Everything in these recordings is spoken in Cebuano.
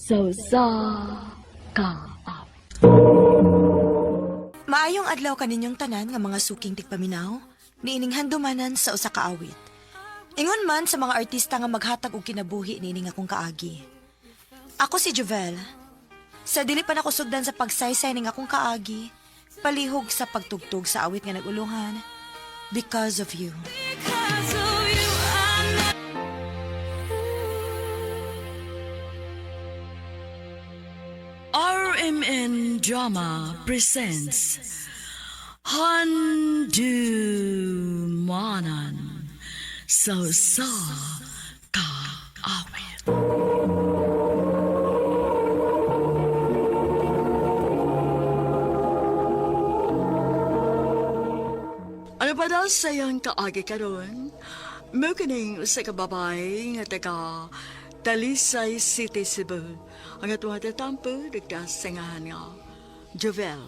Sa usa ka awit. Maayong adlaw kaninyong tanan nga mga suking tigpaminaw, niining handumanan sa usa ka awit. Ingon man sa mga artista nga maghatag og kinabuhi niining akong kaagi. Ako si Jovel. Sa dili pa nako sugdan sa pagsaysay ning akong kaagi, palihog sa pagtugtog sa awit nga nagulungan, Because of You. RMN Drama presents Handumanan sa usa ka awit. Ano pa daw sayang kaagi karon? Mo kining usa ka babae nga taga Talisay City, Cebu. Ang atong tatampo nagkasangahan nga Jovel.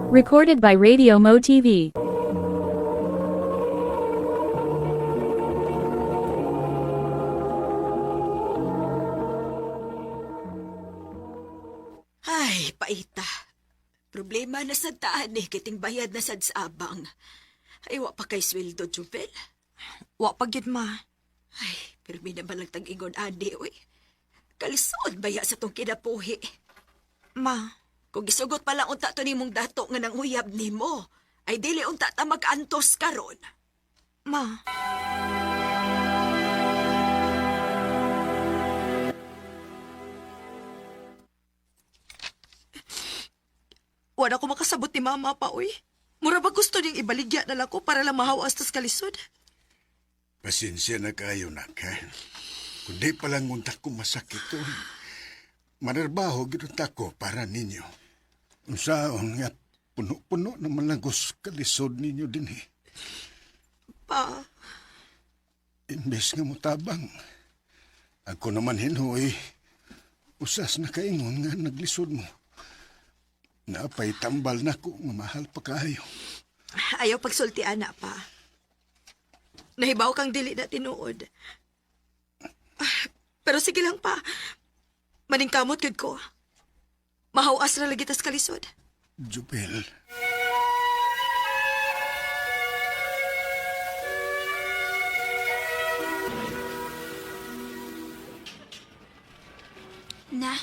Recorded by Radio Mo TV. Ay, paita. Problema na sa taan eh, kiting bayad na sad sa abang. Ay, wa pa kay sweldo, Jubel. Wa pa gyud, ma. Ay, pero may naman lang tag-ingon ani, uy. Kalisod baya sa tong kinapuhi. Ma, Kung gisugot pa lang unta to nimong dato nga nang uyab nimo, ay dili unta ta mag-antos karon. ma. Wala ko makasabot ni mama pa, uy. Mura ba gusto niyang ibaligya na lang ko para lang mahawas tas kalisod? Pasensya na kayo, nak, ha? Kundi pa lang unta ko masakit to. Manarbaho, ginunta ko para ninyo. Unsaon nga, puno-puno naman lang kus kalisod ninyo din, eh. Pa, Imbes nga mutabang. Ako naman hinuoy, usas na kaingon nga naglisod mo. Napay tambal na ko nga mahal pa kayo. ayaw pagsulti, ana pa. Nahibaw kang dili na tinuod. Ah, pero sige lang pa. Maningkamot gud ko. Mahawas na lagi tas kalisod. Jubel, Na,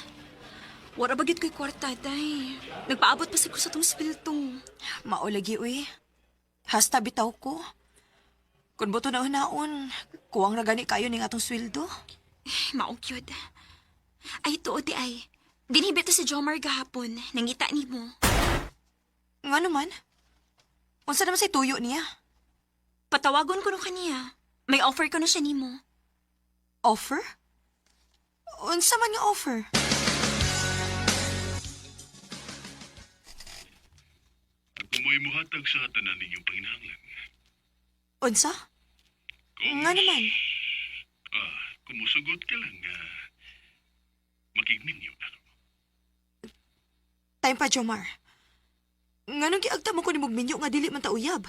wala ba gid ko'y kwarta, day. Nagpaabot pa sa ko sa tong spilto. Maulagi, uy. Hasta bitaw ko. Kung boto na naon, kuwang ra gani kayo ning atong sweldo. Ay, maong cute. Ay, tuod di ay. Dinhibit to si Jomar gahapon. Nangita ni mo. Nga naman? Unsa naman say tuyo niya? Patawagon ko no kaniya. May offer ko no siya nimo. Offer? Unsa man nga offer? Ako mo'y muhatag sa tanan ninyong panginahanglan. Unsa? Kung, Nga naman? Ah, kumusugot ka lang nga makigminyo ako. Time pa, Jomar. Nganong giagta mo ko ni Mugminyo nga dili man ta uyab?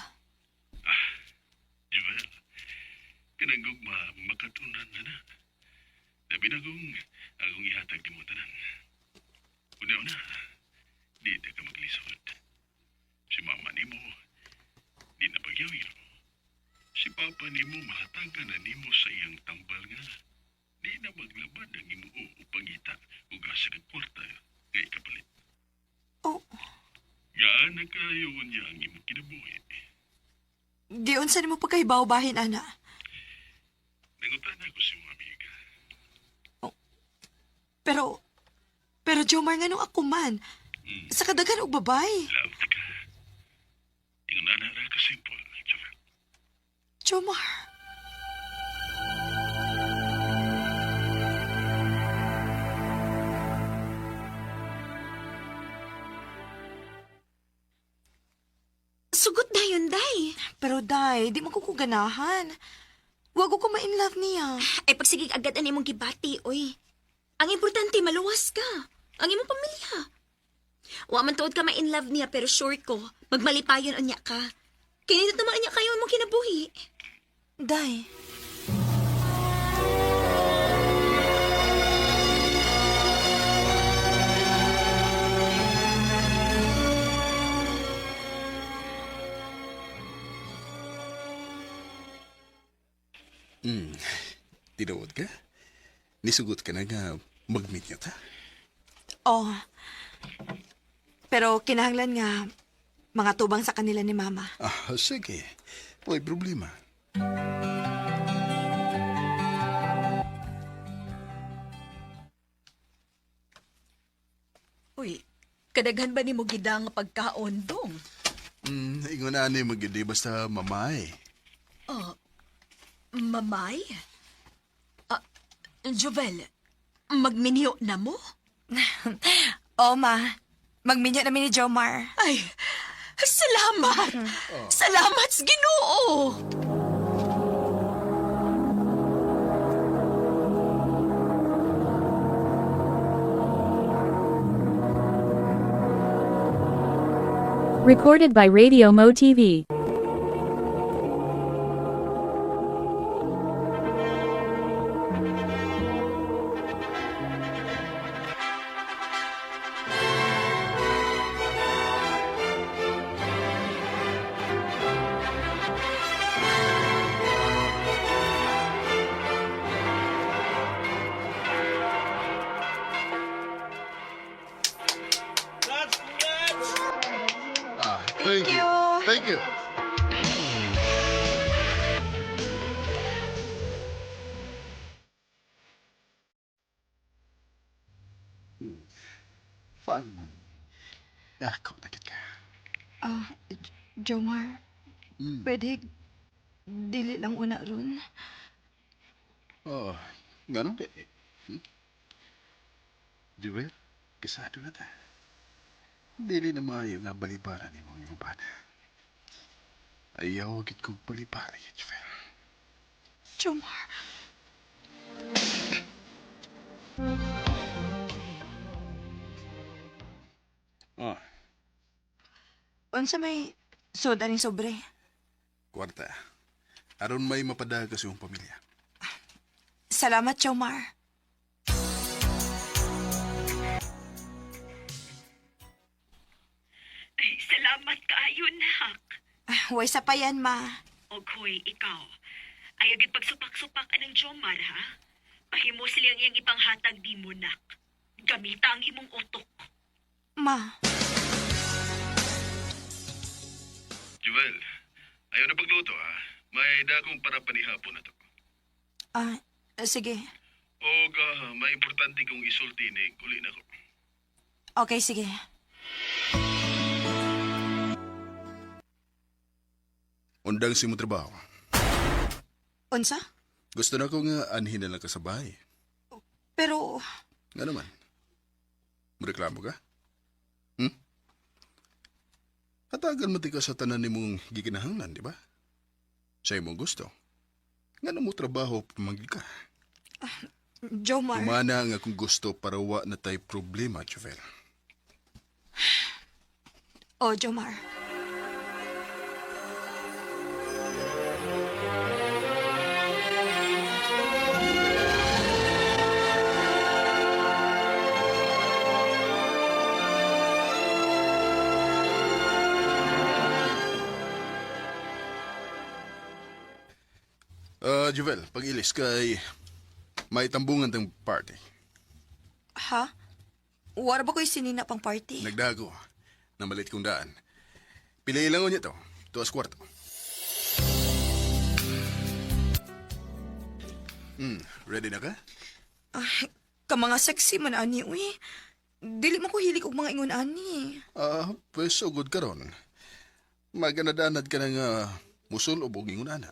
Jewel, kanang gugma makatunan na na. Labi na kung akong ihatag di mo tanan. Una-una, di na ka maglisod. Si mama nimo, di na pagyawir. Si papa nimo mahatagan na nimo sa iyang tambal nga. Di na maglabad ang imuo o pangita o asa ng kwarta nga ikapalit. Oh, Gaan na kayo niya ang imong kinabuhi. di unsa nimo pagkahibaw bahin ana. Nangutan ako sa imong amiga. Pero pero Jomar nganong ako man? Sa kadaghan og babay. Love ka. Ingon ana ra ka simple, Jovel. Jomar. Sugot na yun, day. Pero day, di man ko ko ganahan. Wag ko ma-in love niya. Ay, pagsigig agad ang imong gibati, oy. Ang importante, maluwas ka. Ang imong pamilya. Wa man tuod ka ma-in love niya pero sure ko, magmalipayon unya ka. Kinindot naman unya kayo imong kinabuhi. Day. Tinuod ka? Nisugot ka na nga mag-meet niya ta? Oh. Pero kinahanglan nga mga tubang sa kanila ni Mama. Ah, sige. May problema. Uy, kadaghan ba nimo gida nga pagkaon dong? Ingon na ni magindi basta mamay. Oh, mamay? Ah, Jovel, magminyo na mo? Oh, ma. Magminyo namin ni Jomar. Ay, salamat! Salamat sa Ginoo! Recorded by Radio Mo TV. Ah, thank you. Thank you. Fun. Ako, nakit ka. Ah, Jomar. Pwede dili lang una ron. Oh, ganun di. Jewel, kasado na ta. Dili na maayo nga balibaran ni mong imong bana. Ayaw gid kong balibara, Jewel. Jomar. Oh, Unsa may soda ning sobre? kwarta. Aron may mapadaga sa iyong pamilya. Salamat, Jomar. Ay, salamat kaayo, nak. Ah, Way sa pa yan, ma. Og hoy, ikaw. Ayaw gid pagsupak-supak anang Jomar, ha? Pahimo sila ang iyang ipanghatag di mo, nak. Gamita ang imong utok. Ma, Jewel, ayaw na pagluto ha. May dakong para panihapon na to. ah, sige. Og may importante kong isulti ni uli na ko. Okay, sige. Undang si mo trabaho. Unsa? Gusto na ko nga anhin na lang ka sa bahay. Pero, Nga naman. Reklamo ka? Hmm? Hatagan mo ti ka sa tanan nimong gikinahanglan, di ba? Sa imong gusto. Nga mo trabaho pamangil ka. Jomar. Kumana ang akong gusto para wa na tay problema, Jovel. Oh, Jomar. Ah, Jovel, pag-ilis kay may tambungan tang party. Ha? Wala ba ko'y sinina pang party? Nagdago. Namalit kong daan. Pili lang niya to. Tuas kwarto. Ready na ka? Ay, ka mga sexy man ani, uy. Dili mo ko hilig og mga ingon ani. Ah, pwes ugod ka ron. Maganadanad ka na nga musul o buging ana.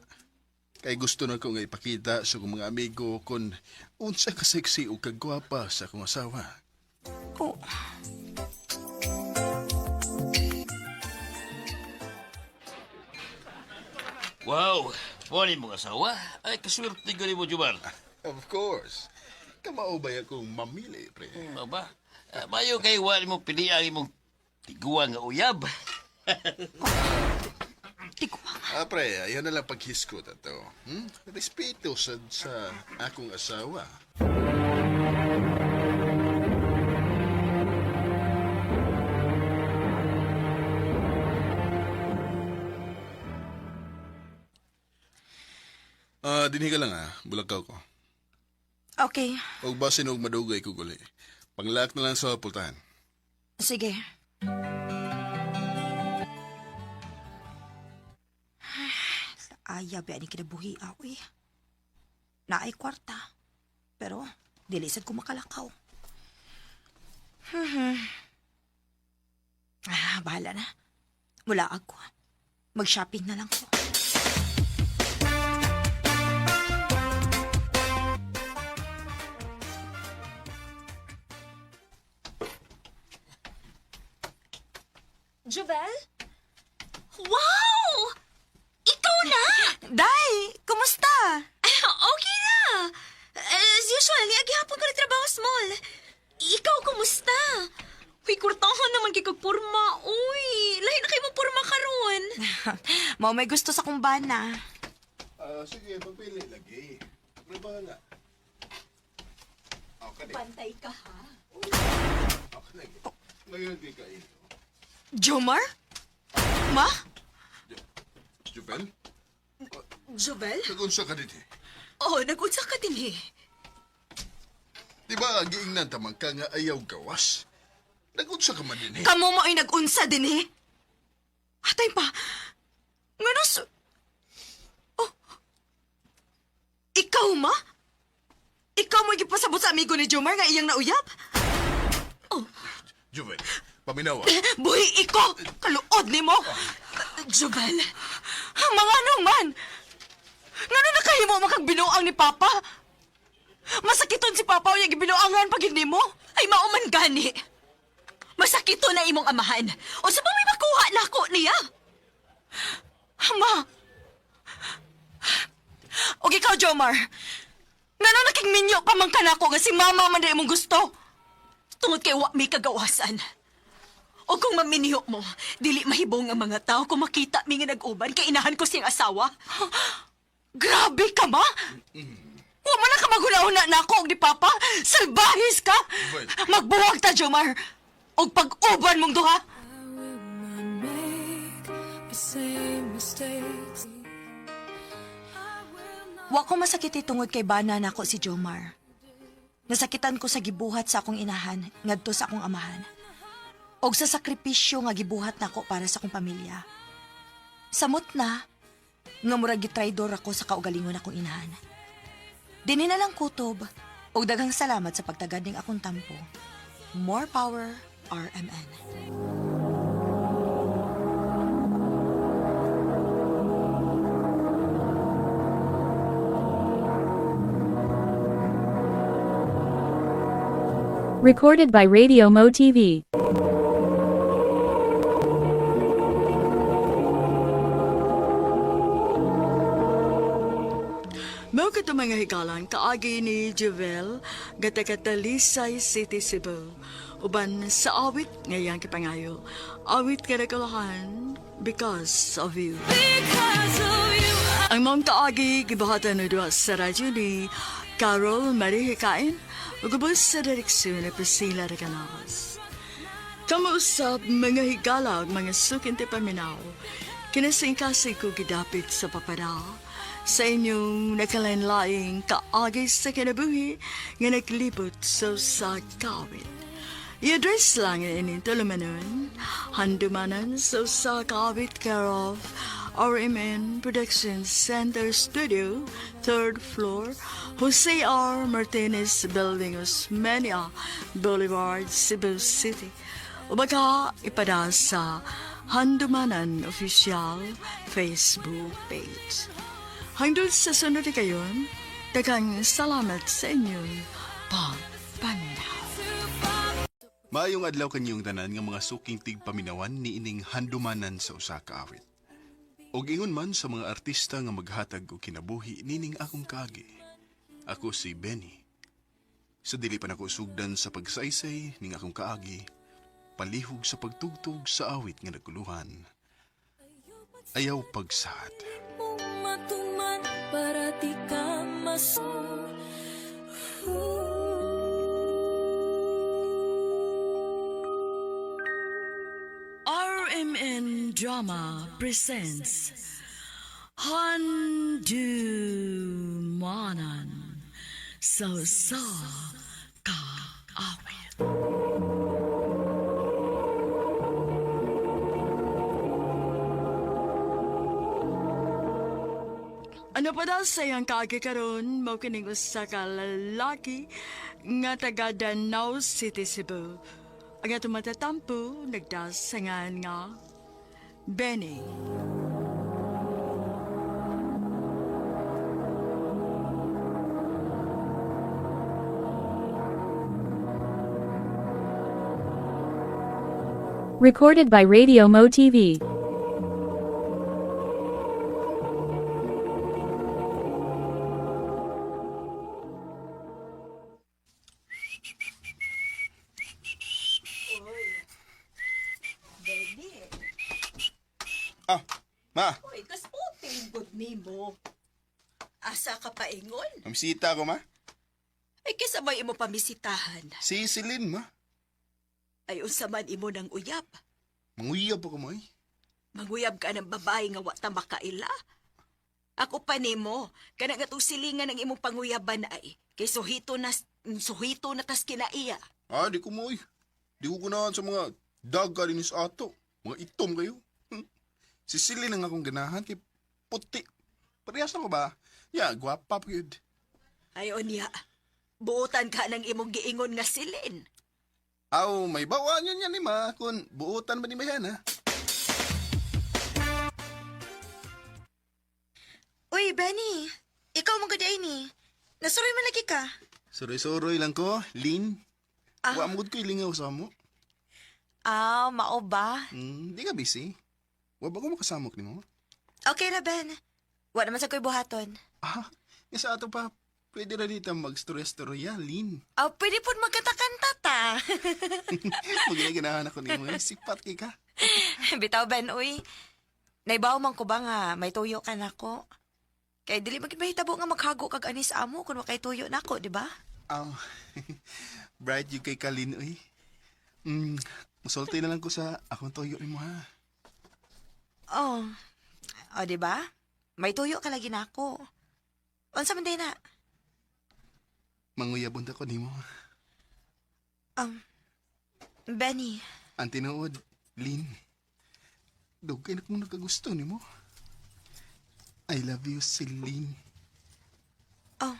Kay gusto na ko nga ipakita sa akong mga amigo kung unsa ka sexy o kagwapa sa akong asawa. Oh, Wow, wala mong asawa. Ay, kaswerte ko mo, Jumar. Of course. Kamao ba akong mamili, pre? Ano ba? Mayo kay wala mo pili ang imong Tiguang nga uyab. Tigwa. Ah, pre, ayaw na lang paghiskot ato. Respeto sa akong asawa. Ah, dinhi ka lang ah. Bulakaw ko. Okay, Og basin og madugay ko guli. Panglak na lang sa pultahan. sige. Ayaw ba ni kinabuhi ako eh. Naay kwarta. Pero, dili sad ko makalakaw. Ah, bahala na. Mula ako. Mag-shopping na lang ko. Jovel? Wow! Ikaw na! Day! Kumusta? Okay na! As usual, niagihapon ko nagtrabaho small. Ikaw, kumusta? Uy, kurtahan naman kay kag porma. Uy, lahi na kay mo porma karon. Mao may gusto sa kumbana. Ah, sige, pagpili lagi. Pre, bahala. Okay. Pantay ka, ha? Okay lagi. Ngayon di ka ito. Jomar? Ma? Jubel? Jovel? Nagunsa ka dito. Oh, nag-unsa ka din eh. Di ba ang giingnan tamang ka nga ayaw gawas? Nagunsa ka man din eh. Kamo mo ay nag-unsa din eh. Atay pa. Ngano Oh. Ikaw ma? Ikaw mo gipasabot sa amigo ni Jomar nga iyang nauyab? Jubel, paminawa. Buhi iko! Kaluod nimo! Jovel? Mga ano man! Ngano nakahimo makagbinuang ni Papa? Masakiton si Papa unya gibinuangan pag hindi mo? Ay, mauman gani. Masakit to na imong amahan. O sa ba may makuha na ako niya? Ma! Og ikaw, Jomar! Ngano naking minyo pa man ka nako nga si Mama man na imong gusto? Tungod kay wa may kagawasan. O kung maminyo mo, dili mahibong ang mga tao kung makita mi nga nag-uban kay inahan ko siyang asawa. Grabe ka, ma! Wa man na ka maghuna-huna na ako og ni Papa! Salbahis ka! Well- Magbuwag ta, Jomar! Og pag-uban mong duha! Wa ko masakit tungod kay bana nako si Jomar. Nasakitan ko sa gibuhat sa akong inahan ngadto sa akong amahan. Og sa sakripisyo nga gibuhat nako para sa akong pamilya. Samot na nga murag gitraidor ako sa kaugalingon akong inahan. Dinhi na lang kutob og daghang salamat sa pagtagad ning akong tampo. More power, RMN. Recorded by Radio Mo TV. Mao kato mga higalan kaagi ni Jovel nga taga Talisay City, Cebu. Uban sa awit ngayang kipangayo. Awit nga nagkalahan because of you. Ang mong kaagi gibuhatan ni duha sa radyo ni Carol Marie Hikain ug ubos sa direksyon ni Priscilla Recanales. Kamuusap mga higala ug mga sukinti paminaw. Kinasingkasig ko gidapit sa papada sa inyong nakalain-laing kaagay sa kinabuhi nga naglibot sa sa kawit. I-address lang ini tulumanon, handumanan sa sa kawit care of RMN Production Center Studio, third floor, Jose R. Martinez Building, Osmeña Boulevard, Cebu City. O baka ipada sa Handumanan Official Facebook page. Hangdol sa sunod na kayon, daghang salamat sa inyong pagpaminaw. Maayong adlaw kanyong tanan nga mga suking tigpaminawan ni ining handumanan sa usa ka awit. Og ingon man sa mga artista nga maghatag og kinabuhi nining akong kaagi. Ako si Benny. Sa dili pa nako sugdan sa pagsaysay ning akong kaagi. Palihog sa pagtugtog sa awit nga naguluhan. Ayaw pagsaad. Mong matuman para di ka mas. RMN Drama presents Handumanan sa sa kaawit. Ano pa daw sayang kaagi karon mao kining usa ka lalaki nga taga Danao City, Cebu. Ang atong matatampo nagdasangan nga Benny. Recorded by Radio Mo TV. Ah, ma, Uy, kasputing good nimo. Asa ka paingon? mamisita ko ma. Ay, kisa may imo pamisitahan. Si Celine ma. Ay, unsa man imo ng uyab. Manguyab ako mo eh. Manguyab ka ng babae nga wa ta makaila. Ako pa nimo, kana nga tong silingan ang imong panguyaban ay kay suhito na tas kinaiya. Ah, di ko mo eh. Di ko ganahan sa mga daga din sa ato. Mga itom kayo. Si Celine ang akong ganahan kay puti. Parehas na ko ba? Ya, gwapa pa yun. Ay unya, buotan ka ng imong giingon nga silin. Aw, may bawaan yun yan ni ma. Kung buotan ba ni ba yan ha? Uy, Benny. Ikaw mo gud ni. Nasuroy man lagi ka. Suroy-suroy lang ko, Lin. Ah. Wa mo gud ko ilingaw sa mo. Ah, mao ba? Di ka busy. Wa ba ko makasamok nimo? Okay ra, Ben. Wa naman sa ko'y buhaton. Ah, nga sa ato pa, pwede ra dito mag-storya-storya, Lin. Ah, pwede po magkanta-kanta ta. Maginaganahan ako nimo. Eh. Sipat kay ka. Bitaw, Ben, uy. Naibaw man ko ba nga may tuyo ka nako? Kay dili magid mahitabo nga maghago kag anis amo kun wa kay tuyo nako, di ba? Aw, bright yung kay Kalin, uy. Musulti na lang ko sa akong toyo nimo ha. Oh. O, di ba? May tuyo ka lagi nako. Unsa man day na? Manguyabon ta ko nimo. Um, Benny, Ang tinuod, Lin. Dugay na kong nagkagusto nimo. I love you, Celine. Oh.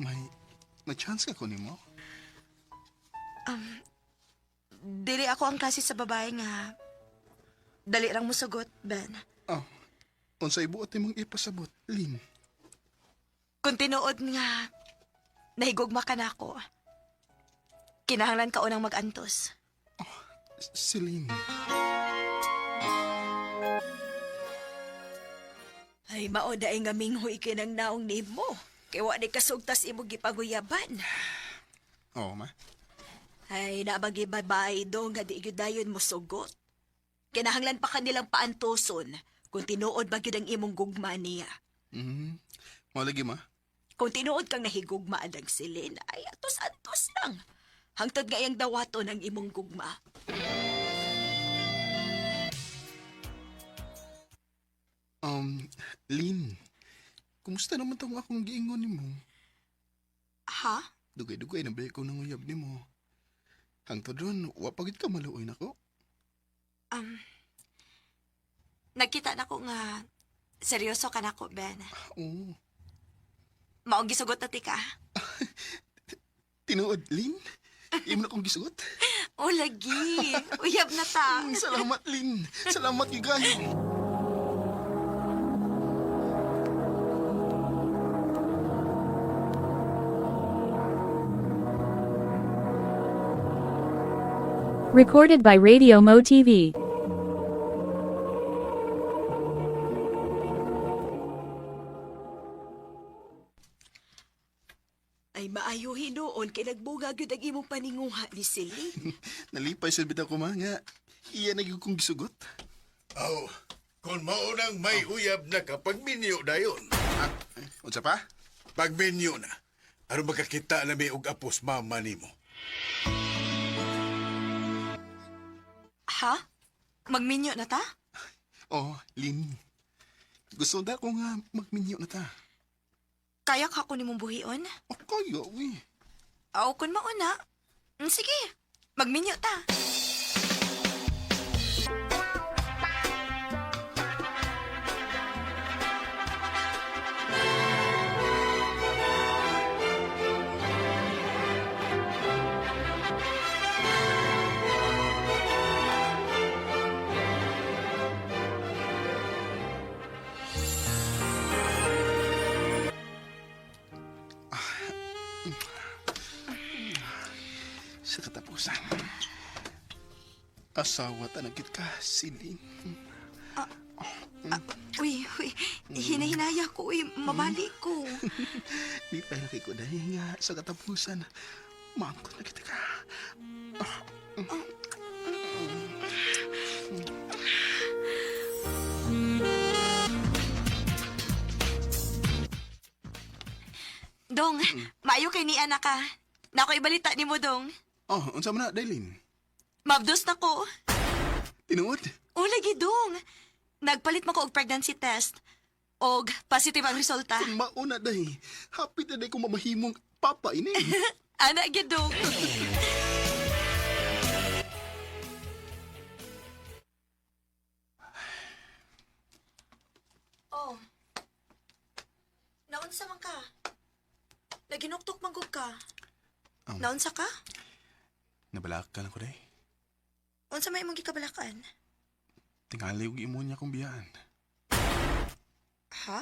May chance ka ko nimo? Dili ako ang klase sa babae nga dali rang musugot, Ben. Oh, unsay buot nimong ipasabot, Lin? Kung tinuod nga, nahigugma ka na ako. Kinahanglan ka unang mag-antos. Celine. Ay mao daay nga minghoy kay nang naong nimo. Kay wa ni kasugtas imong gipanguyaban. Oo, ma. Ay nabagi babae do nga di gyud dayon mo sugot. Kinahanglan pa kanilang paantoson kung tinuod ba gyud ang imong gugma niya. Mm. Mao lagi, ma. Kung tinuod kang nahigugma ang silin, ay atos-antos lang. Hangtod nga iyang dawaton ang imong gugma. Lin, kumusta naman tong akong giingon nimo? Ha? Dugay-dugay na ba ko nang uyab nimo? Hangtod ron, wa pa gid ka maluoy nako. Um, nagkita na ko nga seryoso ka na ko, Ben. Oo. Maong gisugot na ti ka. Tinuod, Lin. Imo na kong gisugot. O, lagi. Uyab na ta. Salamat, Lin. Salamat gyud kayo. Recorded by Radio Mo TV. Ay maayo Maayo hinuon kay nagbunga gyud ang imong paninguha ni Celine. Nalipay sa bitaw ko ma nga. Iya na gyud kong gisugot. Aw, kung maunang may uyab na ka, pagminyo dayon. Ah, unsa pa? Pagminyo na. Aron makakita na may og apos mama nimo. Ha? Magminyo na ta? Oh, Lin. Gusto na ko nga magminyo na ta. Kaya ka ko nimong buhion? Oh, kaya, uy. Aw, kun mauna. Sige, magminyo ta. Sa katapusan. Asawa tanagit ka, Celine. Uy, uy, hinahinaya ko, uy, mabali ko. Lipay na kay ko dahil nga sa katapusan. Maangkot na kita ka. Dong, maayo kay ni anak ka. Nako ibalita ni mo, Dong. Oh, unsa man na, Daylin? Mabdos na ko. Tinuod? O lagi, Dong. Nagpalit mo ko og pregnancy test. Og positive ang resulta. Kung mauna day, hapit na day kung mamahimong papa ini. Ana gyud, Dong. Oh. Naunsa man ka? Naginuktok man gud ka. Naunsa ka? Nabalak ka na ko day. Unsa may imong gikabalakan? Tingali og imo niya kong biyaan. Ha?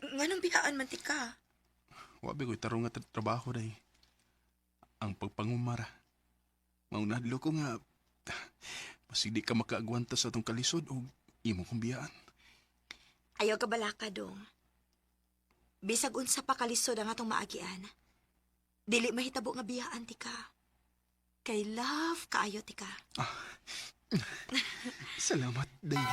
Nganong biyaan man ti ka? Wa ba ko'y tarong nga trabaho day. Ang pagpangumara. Maunadlo ko nga masig di ka makaagwanta sa atong kalisod og imo kong biyaan. Ayaw ka balaka, dong. Bisag unsa pa kalisod ang atong maagian. Dili mahitabo nga biyaan ti ka. Kay love kaayo ti ka. Salamat, Daylin.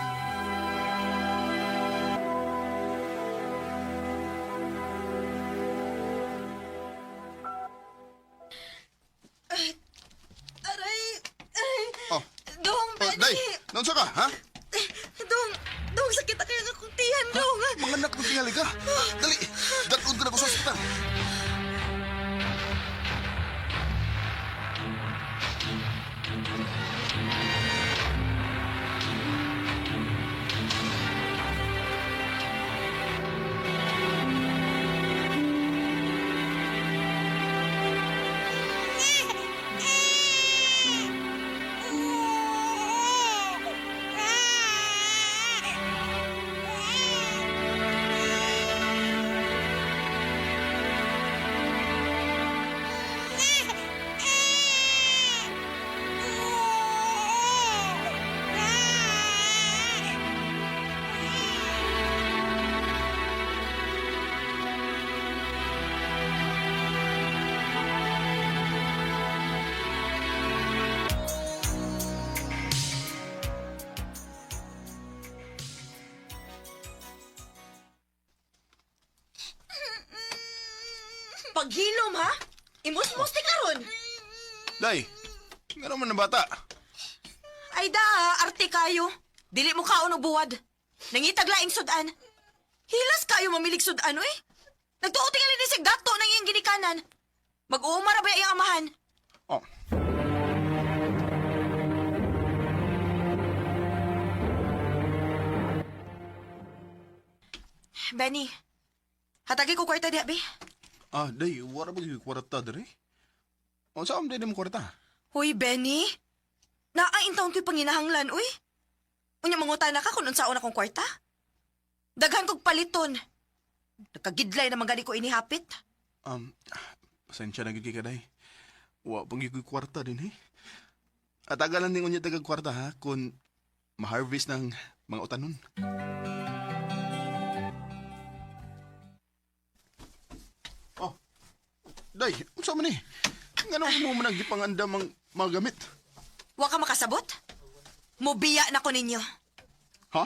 Aray! Aray! Oh, Dong, oh, Benny! day, naunsa ka, ha? Dong! Dong, sakit na kayo ng akong tiyan, dong! Mga anak ng tingali ka. Dali, dalon ka na ko sa ospital. Paghilom, ha? Imusmos ti karon. Day, nga naman ang bata. Ay da, arte kayo. Dili mo kaon og buwad. Nangitag laing sudan. Hilas kayo mamilig sudan, oy. Nagtuo tingali ni sig dato nang iyang ginikanan. Mag-uuma ra ba iyang amahan? Oh. Benny, hatagi ko kwarta diha, be. Ah, day, wala ba yung kwarta dere? O, saan mo mo kwarta? Hoy, Benny. Naa intawon ko'y panginahanglan, uy. Unya mangutan na ka kung unsaon akong kwarta. Daghan kog paliton. Nakagidlay naman gani ko inihapit. Um, pasensya na gid kay ka, day. Wa pang yung kwarta din, eh. At agalan din unya tagag kwarta, ha? Kung ma-harvest ng mga utanon. Oh, Day, unsa man ni? Ngano mo man ang gipangandam ang mga gamit? Wa ka makasabot? Mubiya na ko ninyo. Ha?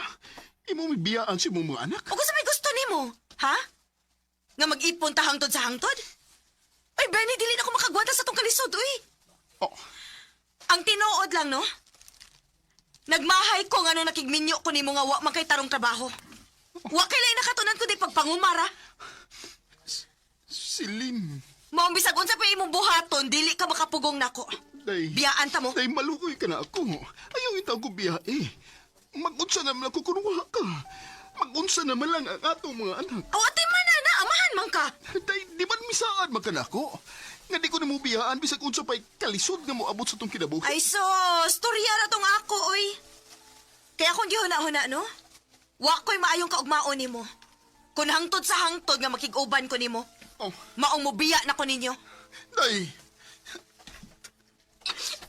Imo mibiyaan si mong mga anak? O kung sa may gusto nimo, ha? Nga mag-ipon ta hangtod sa hangtod? Ay, Benny, dili na ako makagwanta sa tong kalisod, uy. Oh, Ang tinuod lang, no? Nagmahay ko nga nung nakigminyo ko nimo nga wa man kay tarong trabaho. Wa kay lain nakatunan kundi pagpangumara. Celine. Maong bisag unsa pa imong buhaton, dili ka makapugong nako. Day. Biyaan ta mo. Day, malukoy ka na ako. Ayaw itaw ko biyae. Mag-unsa naman ako kung wa ka. Mag-unsa naman lang ang atong mga anak. Aw, atay man na, amahan man ka. Day, di man misaad man ka na ako. Nga di ko na mo biyaan bisag unsa pa'y kalisod nga moabot sa tong kinabuhi. Ay sos, storya ra tong ako, oy. Kaya kung gihuna-huna, no? Wa ko'y maayong kaugmaon nimo. Kun hangtod sa hangtod nga makig-uban ko nimo, Oh, maong mobiya na ko ninyo. day.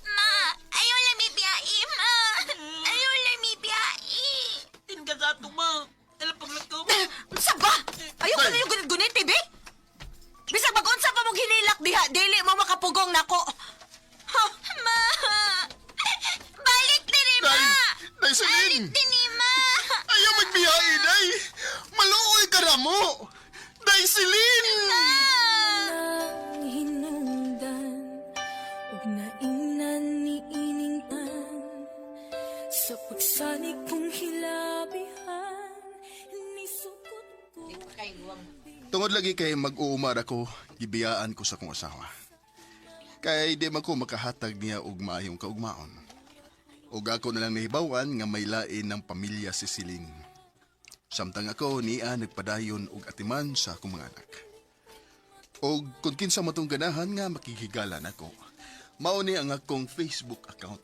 Ma, ayaw lang may biyai, ma. Ayaw lang may biyai. Tinga sa ato, ma. Dala paglakaw, ma. Unsa ba? Ayaw ko na yung gunit-gunit, eh, be. Bisag mag-unsa pa mong hinilak diha, dili mo makapugong nako. Ha? Ma! Balik din, ma! Day, day, Celine. Balik din, ma! Ayaw magbiyae, day. Maluoy ka na mo. Day, Celine! Ang hinungdan ug naingnan ni ining tan sa pagsalig kong hilabihan nisukot ko. Tungod lagi kay mag-uumar ako, gibiyaan ko sa kong asawa. Kay di man ko makahatag niya og maayong kaugmaon. Og ako na lang nahibawan nga may lain ng pamilya si Celine. Samtang ako niya nagpadayon og atiman sa akong mga anak. Og kung kinsa matong ganahan nga makikigalan ako, mao ni ang akong Facebook account.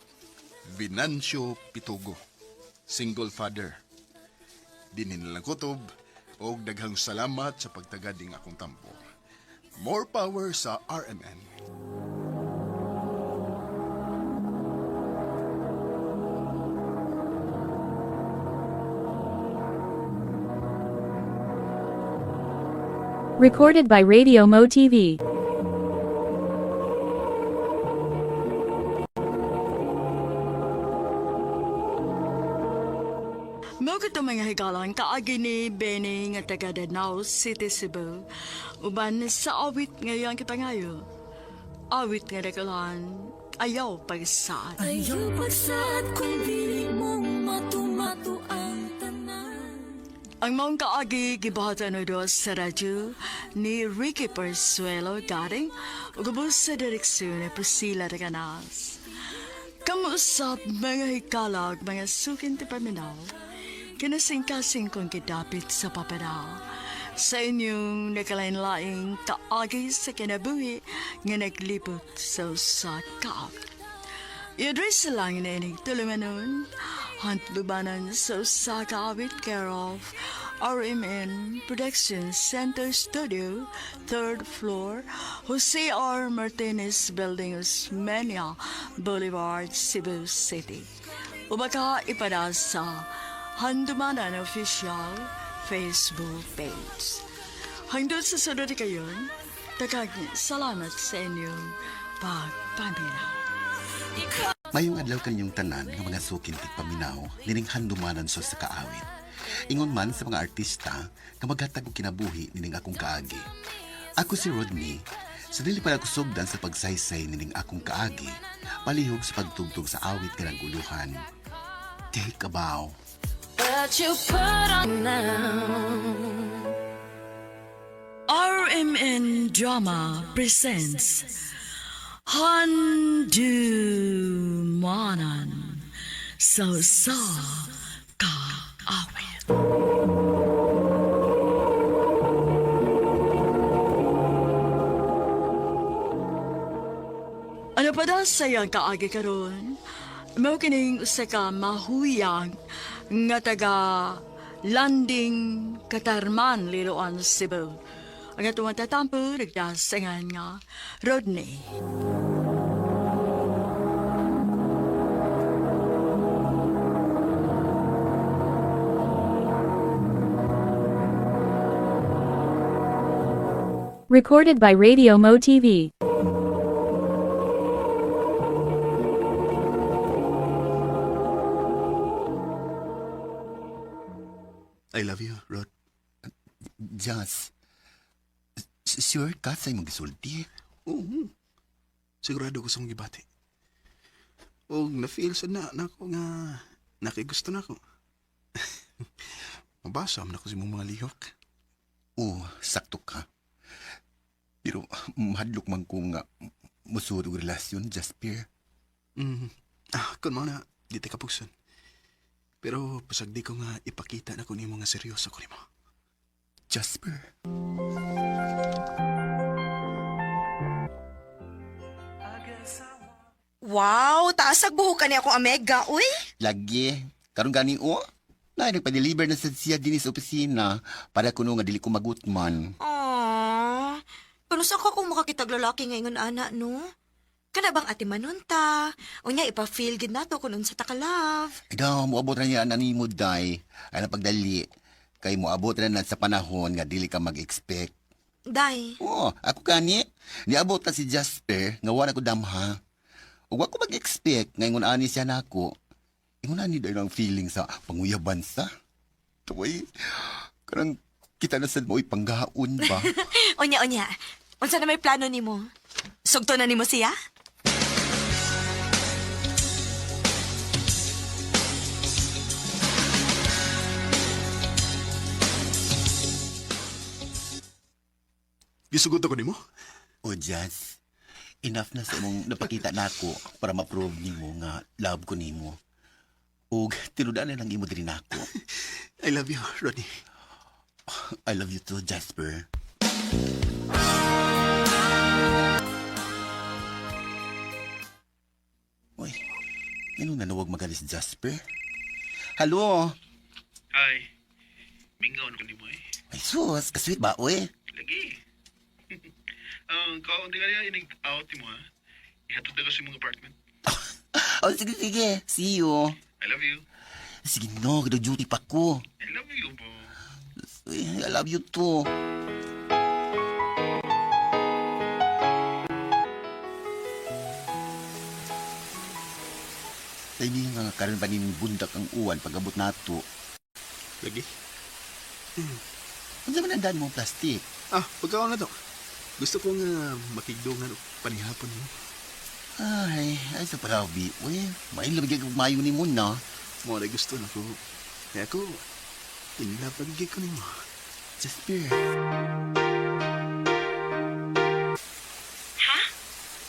Venancio Pitugo, single father. Dinin na lang kutob og daghang salamat sa pagtagad ning akong tampo. More power sa RMN. Recorded by Radio Mo TV. Mao kato mga higalan kaagi ni Benny nga taga Danao City, Cebu. Uban sa awit ngayon kipangayo. Awit nga dakulan, ayaw pagsaad. Ayaw pagsaad kung dili mo matumato ang tanan. Ang maong kaagi gibuhatan o sa radyo ni Ricky Persuelo Garing ug ubos sa direksyon ni Priscilla de Canas. Kamuusap mga hikalag, mga sukin ti paminaw, kinasingkasing kong kidapit sa papadao. Sa inyong nakalain-laing kaagi sa kinabuhi nga naglibot sa usa ka awit. I-address lang na ining tulumanon, hantlubanan sa usa ka awit care of RMN Production Center Studio, third floor, Jose R. Martinez Building, Osmeña Boulevard, Cebu City. O baka ipada sa Handumanan Official Facebook page. Hanggang sa sunod kayon, takag salamat sa inyong pagpaminaw. Mayong adlaw kaninyong tanan nga mga sukin tigpaminaw nining handumanan sa sa kaawit. Ingon man sa mga artista nga maghatag og kinabuhi nining akong kaagi. Ako si Rodney. Sa dili pa ako sugdan sa pagsaysay nining akong kaagi, palihog sa pagtugtog sa awit nga naguluhan. Take a bow. But you put on now. RMN Drama presents Handumanan So Sa Kaawit. Ano pa daw sayang kaagi karon? Mao kining usa ka mahuyang nga taga Landing Katarman, Liloan, Cebu. Ang atong tatampo nagdasangan nga Rodney. Recorded by Radio Mo TV. I love you, Rod. Jas, sure ka sa imong gisulti? Oo. Sigurado ko sa mong gibati. Og na-feel sa na, na ako nga nakigusto na ako. Mabasa man ako sa imong mga lihok. Oo, sakto ka. Pero mahadlok man ko nga musuod og relasyon, Jasper. Mm. Ah, kun mao na, di ta kapugson. Pero pasagdi ko nga ipakita na ko nimo nga seryoso ko nimo. Jasper. Wow, taas ag buhok ka ni akong amega, uy. Lagi, karon gani o. Na nagpa-deliver na sad siya dinhi sa opisina para kuno nga dili ko magutman. Aww. Pero sa ka kung makakitag lalaki ngayon, ana, no? Kana bang ate manunta? Unya, ipa-feel gid nato kung unsa ta ka love. Ay daw, moabot ra niya ana nimo day. Ay na pagdali. Kay moabot ra na sa panahon nga dili ka mag-expect. Day, Oo, ako gani. Niabot na si Jasper nga wala ko damha. Ug wa ko mag-expect nga ingon ani siya nako. Ingon ani dahil ang feeling sa panguyaban sa. Tuway, kanang kita na sad mo panggaon ba? unya, unya. Unsa na may plano nimo? Sugto na nimo siya? Gisugot ako nimo? O Jas, enough na sa imong napakita nako para ma-prove nimo nga love ko nimo. Ug tinudan na lang imo diri nako. I love you, Rodney. I love you too, Jasper. Uy, ano na nawag magalis si Jasper? Hello? Hi. Mingaw na ko nimo eh. Ay sus, kasweet ba, uy? Lagi. Ang kaon di kaya inig out mo ha. Ihatod na ko sa imong apartment. Oh, sige, sige. See you. I love you. Sige no, duty pa ko. I love you, bo. Uy, I love you too. Tayo nga karon pa nin bundak ang uwan pag-abot nato. Lagi. Unsa man ang daan mo plastic? Ah, pagkaon na to. Gusto ko nga makigdungan og panihapon mo. Ay, ay sa palabi. Uy, may labig kag mayo ni mo na. Mo na gusto na ko. Kaya ako, in love lagi ko nimo. Jasper. Ha?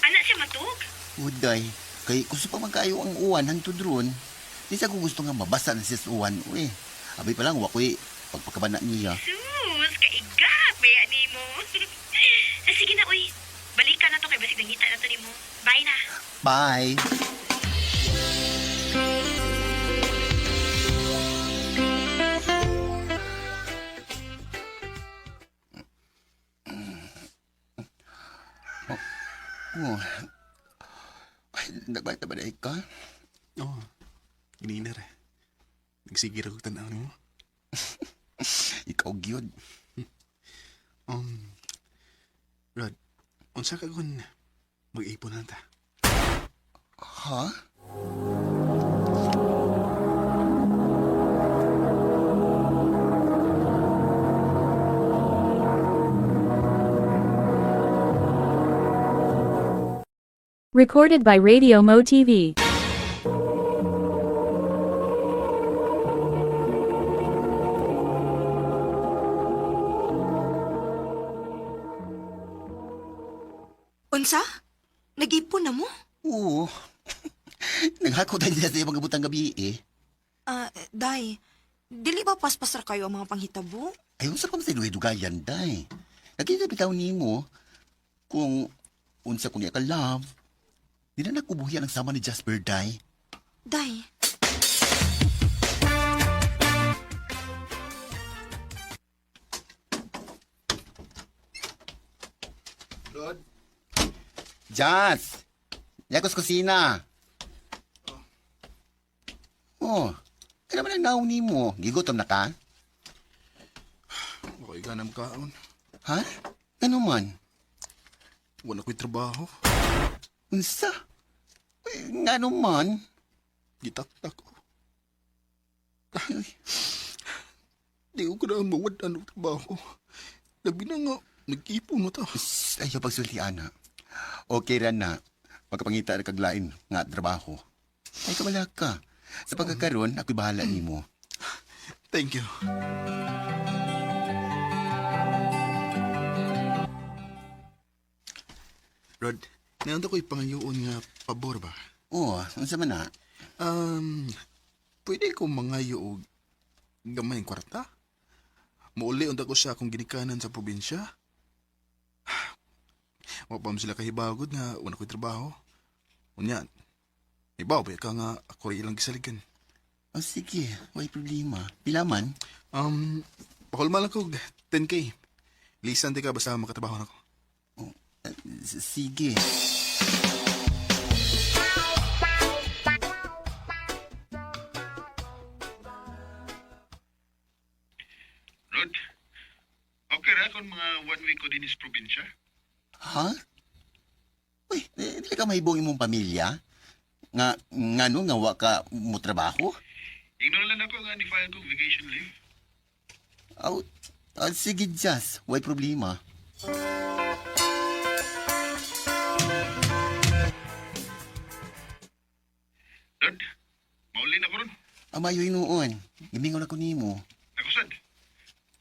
Ana siya matug? Uday, kay gusto pa man kayo ang uwan hangtod ron. Di sa ko gusto nga mabasa na siya sa uwan. Uy, abay pa lang, wakoy pagpakabana niya. Sus, kaigap baya nimo. Ah, sige na uy. Balikan na to kay basig nangita na to nimo. Bye na. Bye! Oh. Ay, nagbata ba na ka? Oh, ginina ra. Nagsigir ako tan-aw nimo. Ikaw gyud. Rod, unsa ka kun mag-ipon na ta? Ha? Recorded by Radio Mo TV. Unsa? Nag-ipon na mo? Oo. Naghakot tayo siya sa iyang pag-abot gabi eh. Ah, Day, dili ba paspasar kayo ang mga panghitabo? Ay, unsa pa man sa dugayan, day. Nakita bitaw nimo kung unsa ko niya ka love. Di na nakubuhian ang sama ni Jasper, day. Day, Rod? Jas! Yakos kusina. Oh, kaya naman ang naong nimo. Gigutom na ka? Okay ka na makaon. Ha? Ano man? Wala ko'y trabaho. Unsa? Uy, ngano man? Gitaktak ko. Di ko na mawad-an og trabaho. Labi na nga, nag-ipon mo ta. Shh, ayaw pagsulti, ana. Okay ra na. Pagkapangita ra kaglain nga trabaho. Ay, kabala ka. Sa pagkakaroon, ako'y bahala nimo. Thank you. Rod, naanda ko'y pangayoon nga pabor ba? Oo, unsa man na? Um, pwede ko mangayo og gamay ang kwarta? Muuli unta ko sa akong ginikanan sa probinsya. Wa pa man sila kahibagod nga wala ko'y trabaho. Unya, ibaw ba ka nga ako rin ilang gisaligan. Oh, sige, way problema. Pila man? Pakulma lang ko og 10K. Lisan di ka basta makatrabaho na ko. Oh, sige. Rod, okay ra kung mga one week ko din is probinsya. Ha? Uy, di ka mahibong imong pamilya? Nga, ngano nga wa ka mo trabaho? Ignore lang ako nga ni-file kong vacation leave. Aw, ah, sige, Jas. Way problema. Rod, mauli na ko ron. Amayo noon. Gimingon ako nimo. Ako sad.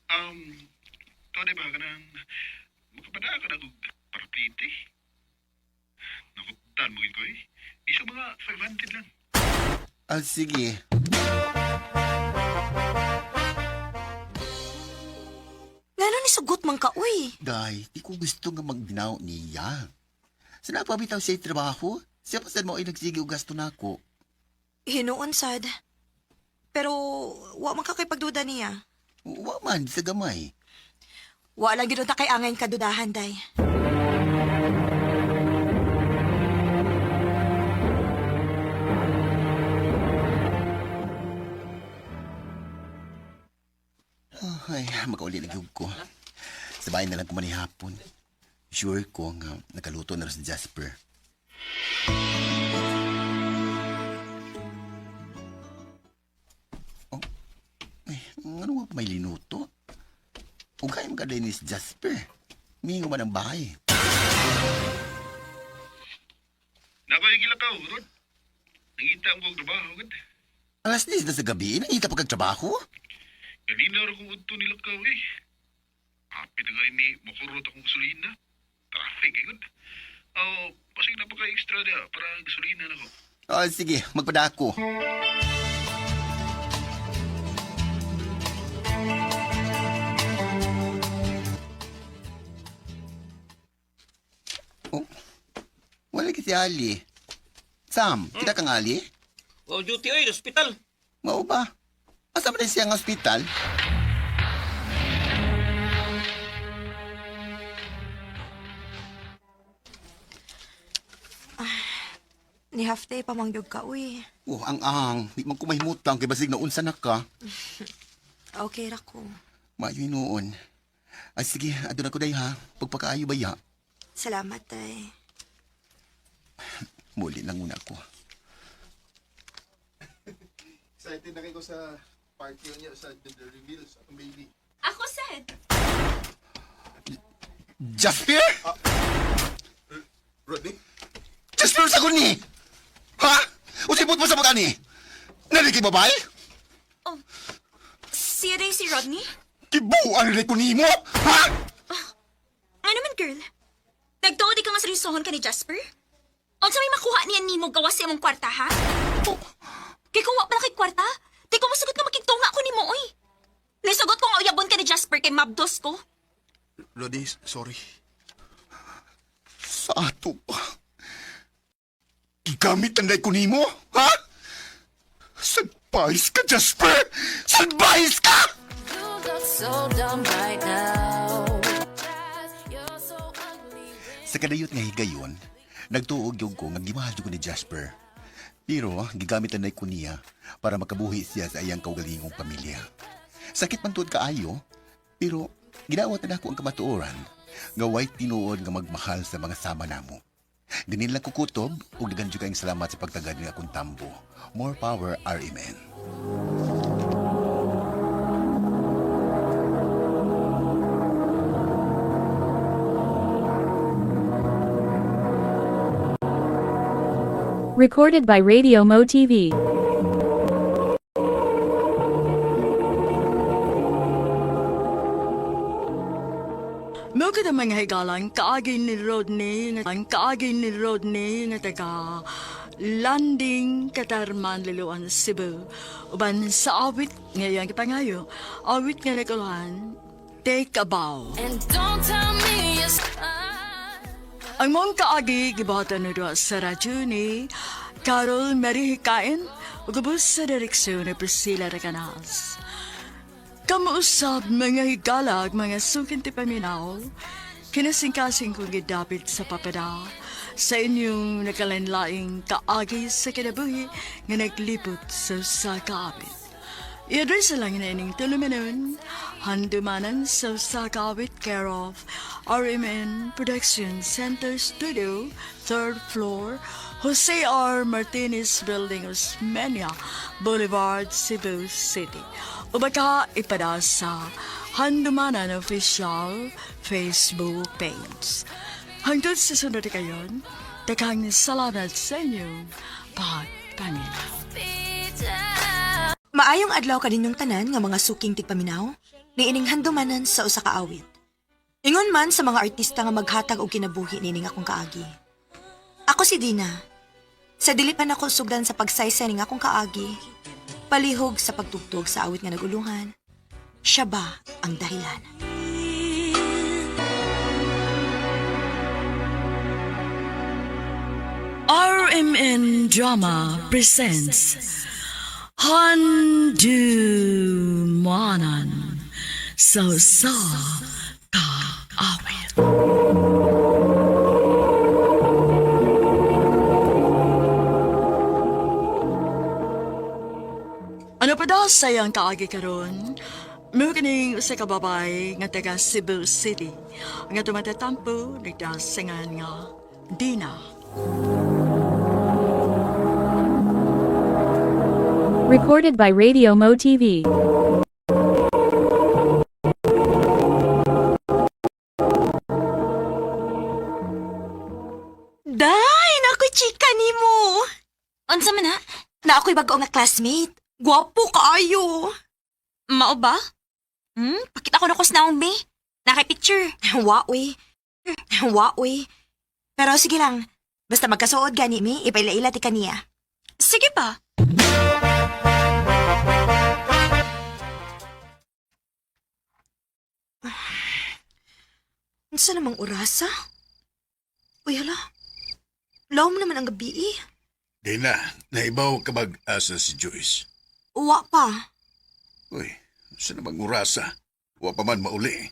Um, to di ba ka nang makapada ka na kog paraplite? Nakutan mo gid ko eh. Di sa mga 500 lang. Ah, sige. Ngano ni sugot man ka, uy? Day, di ko gusto nga magbinaw niya. Sa napabitaw siya trabaho, siya pa sad mo ay nagsige og gasto nako. Hinuon sad. Pero wa man ka kay pagduda niya. Wa man sa gamay. Wa lang gid unta kay angayn kadudahan, day. Ay, makauli na gyud ko. Sa bahay na lang ko manihapon. Sure ko nga nakaluto na rin si Jasper. Oh, ay, ano nga pa may linuto? Ugay mo ka din ni si Jasper. Mingo man ang bahay. Nako yung gilakaw, Rod. Nangita ang kong trabaho, gud. Alas 10 na sa gabi, nangita pa kag trabaho? Ganina ra kong udto nilakaw eh. Apit na ni makurot akong gasolina. Traffic, eh, gud. Oh, pasig na pa ka extra dia para gasolina na ko. Oh, sige, magpadako. Oh, wala kasi Ali. Sam, kita kang Ali? Oh, duty oy, hospital. Mao ba? Asa man siya ang ospital? Ni half day pa mangyog ka, uy. Oh, ang ang, di man ko mahimutang kay basig na unsa na ka. Okay ra ko. Maayo noon. Ay sige, aduna ko day ha. Pagpakaayo ba ya? Salamat, day. Muli lang muna ako. Excited na kayo sa party niya sa gender reveal sa akong baby. Ako sad. Jasper? Rodney? Jasper sa ni! Ha? Usipot mo sa mga ni? Naliki babae? Oh, siya day si Rodney? Kibuan rin ko nimo? Ha? Ano man, girl? Nagtuo di ka nga seryosohon ka ni Jasper? Unsa may makuha niya nimo gawas sa imong kwarta, ha? Oh, Kay kung wa pa na kay kwarta, di ko masugot nga makigtunga ko nimo, oy. Nisugot ko nga uyabon ka ni Jasper kay mabdos ko. Rodney, sorry. Sa ato pa. Gigamit ang ko nimo? Ha? Salbahis ka, Jasper! Salbahis ka! You look so dumb right now. You're so ugly. Sa kadayot nga higayon, nagtuog yung ko nga gimahal ko ni Jasper. Pero gigamit na ko niya para makabuhi siya sa iyang kaugalingong pamilya. Sakit man tuod kaayo, pero gidawat na nako ang kamatuoran. Nga way tinuod nga magmahal sa mga sama namo. Ganin lang kukutob ug daghan jud kayong salamat sa pagtagad ni akong tambo. More power RMN. Recorded by Radio Mo TV. Mao ka mga higalan, kaagi ni Rodney, ang kaagi ni Rodney nga taga Landing Katarman Liloan, Cebu. Uban sa awit ngayong gipangayo, awit nga naguluhan, Take a Bow. And don't tell me it's Ang mong kaagi gibuhatan ni duha sa radyo ni Carol Mary Hikain ug ubos sa direksyon ni Priscilla Recanas. Kamuusab mga higalag, mga sukin ti paminaw, kinasingkasing kong gidapit sa papada sa inyong nakalanlaing kaagi sa kinabuhi nga naglipot sa usa ka awit. I-address lang na ining tulumanon, handumanan sa usa ka awit care of RMN Production Center Studio, third floor, Jose R. Martinez Building, Osmeña Boulevard, Cebu City. O baka ipada sa Handumanan Official Facebook page. Hangtod sa sunod kayon, daghang salamat sa inyong pagpaminaw. Maayong adlaw kaninyong tanan nga mga suking tigpaminaw, niining handumanan sa usa ka awit. Ingon man sa mga artista nga maghatag og kinabuhi nining akong kaagi. Ako si Dina. Sa dili pa nako sugdan sa pagsaysay ning akong kaagi, palihog sa pagtugtog sa awit nga nagulungan, siya ba ang dahilan? RMN Drama presents Handumanan sa sa kaawit. Ano pa daw sayang kaagi karon? Mo kining usa ka babay nga taga Cebu City nga tumatatampo nagdasingan nga Dina. Recorded by Radio Mo TV. Day, nakoy chika nimo. Unsa man ha? Na ako'y bago nga classmate. Gwapo kaayo. Mao ba? Pakita ko na ko sa naong be. Naka-picture. Wa uy. Wa uy. Pero sige lang. Basta magkasuod gani mi, ipaila-ila ti kaniya. Sige pa. Unsa namang orasa? Uy, hala. Lawom naman ang gabi eh. Di na, naibaw ka mag-asa si Joyce. Uwa pa. Uy, sa namang orasa? Wa pa man mauli.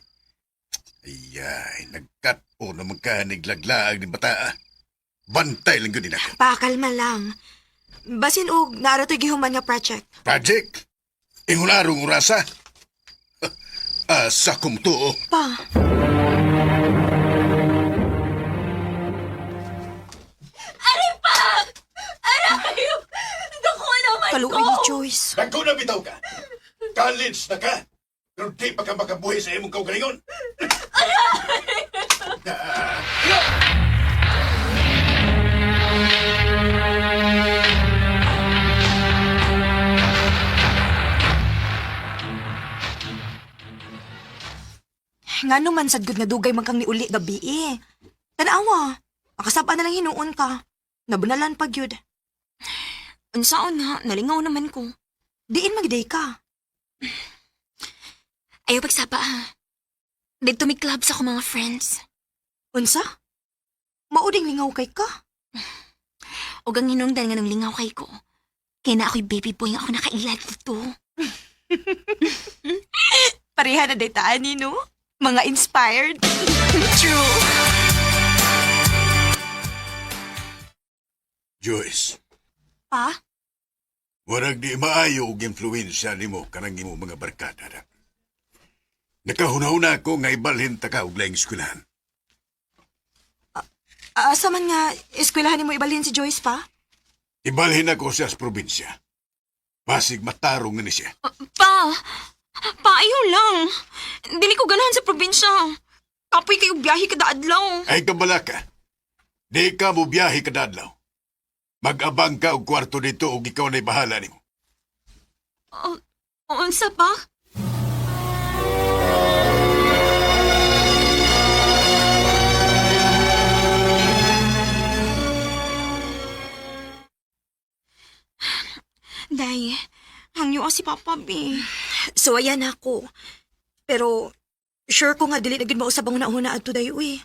Ayay, nagkat-o naman ka niglaglaag ni bataa. Bantay lang yun ako. Pakalma lang. Basin og naara to'y gihuman nga project. Project! Ingunarong orasa! Asa kong tuo. Pa. Aray! Dako naman Kaluoy ni Joyce. Nagko na bitaw ka! College na ka! Pero di pa ka makabuhi sa imong kaugalingon! Nga naman sad gud nga dugay man kang niuli gabi eh. Tanawa. Makasab-an na lang hinuon ka. Nabunalan pag yun. Unsaon na, nalingaw naman ko. Diin magiday ka. Ayaw pagsapa ha. Dito may club sa akong mga friends. Unsa? Mauding lingaw kay ka. O ang hinungdan nga nung lingaw kay ko. Kaya na ako'y baby boy nga ako nakailad dito. Pareha na daytaan ni no? Mga inspired. True. Joyce, Pa? warag di maayo og influensya nimo kanang imo mga barkada na. Nakahuna-huna ako nga ibalhin ta ka og laing eskwelahan. Asa man nga eskwelahan nimo ibalhin si Joyce pa? Ibalhin ako siya sa probinsya. Basig matarong ni siya. Pa, pa, ayaw lang. Dili ko ganahan sa probinsya. Kapoy kayo biyahe kada adlaw. Ay kabala ka. Di ka mo biyahe kadadlaw. Mag-abang ka og kwarto dito og ikaw na'y bahala nimo. Unsa pa? Day, hangyo si Papa B. So ayan ako. Pero sure ko nga dili na gid mausab ang una-una adto day uy.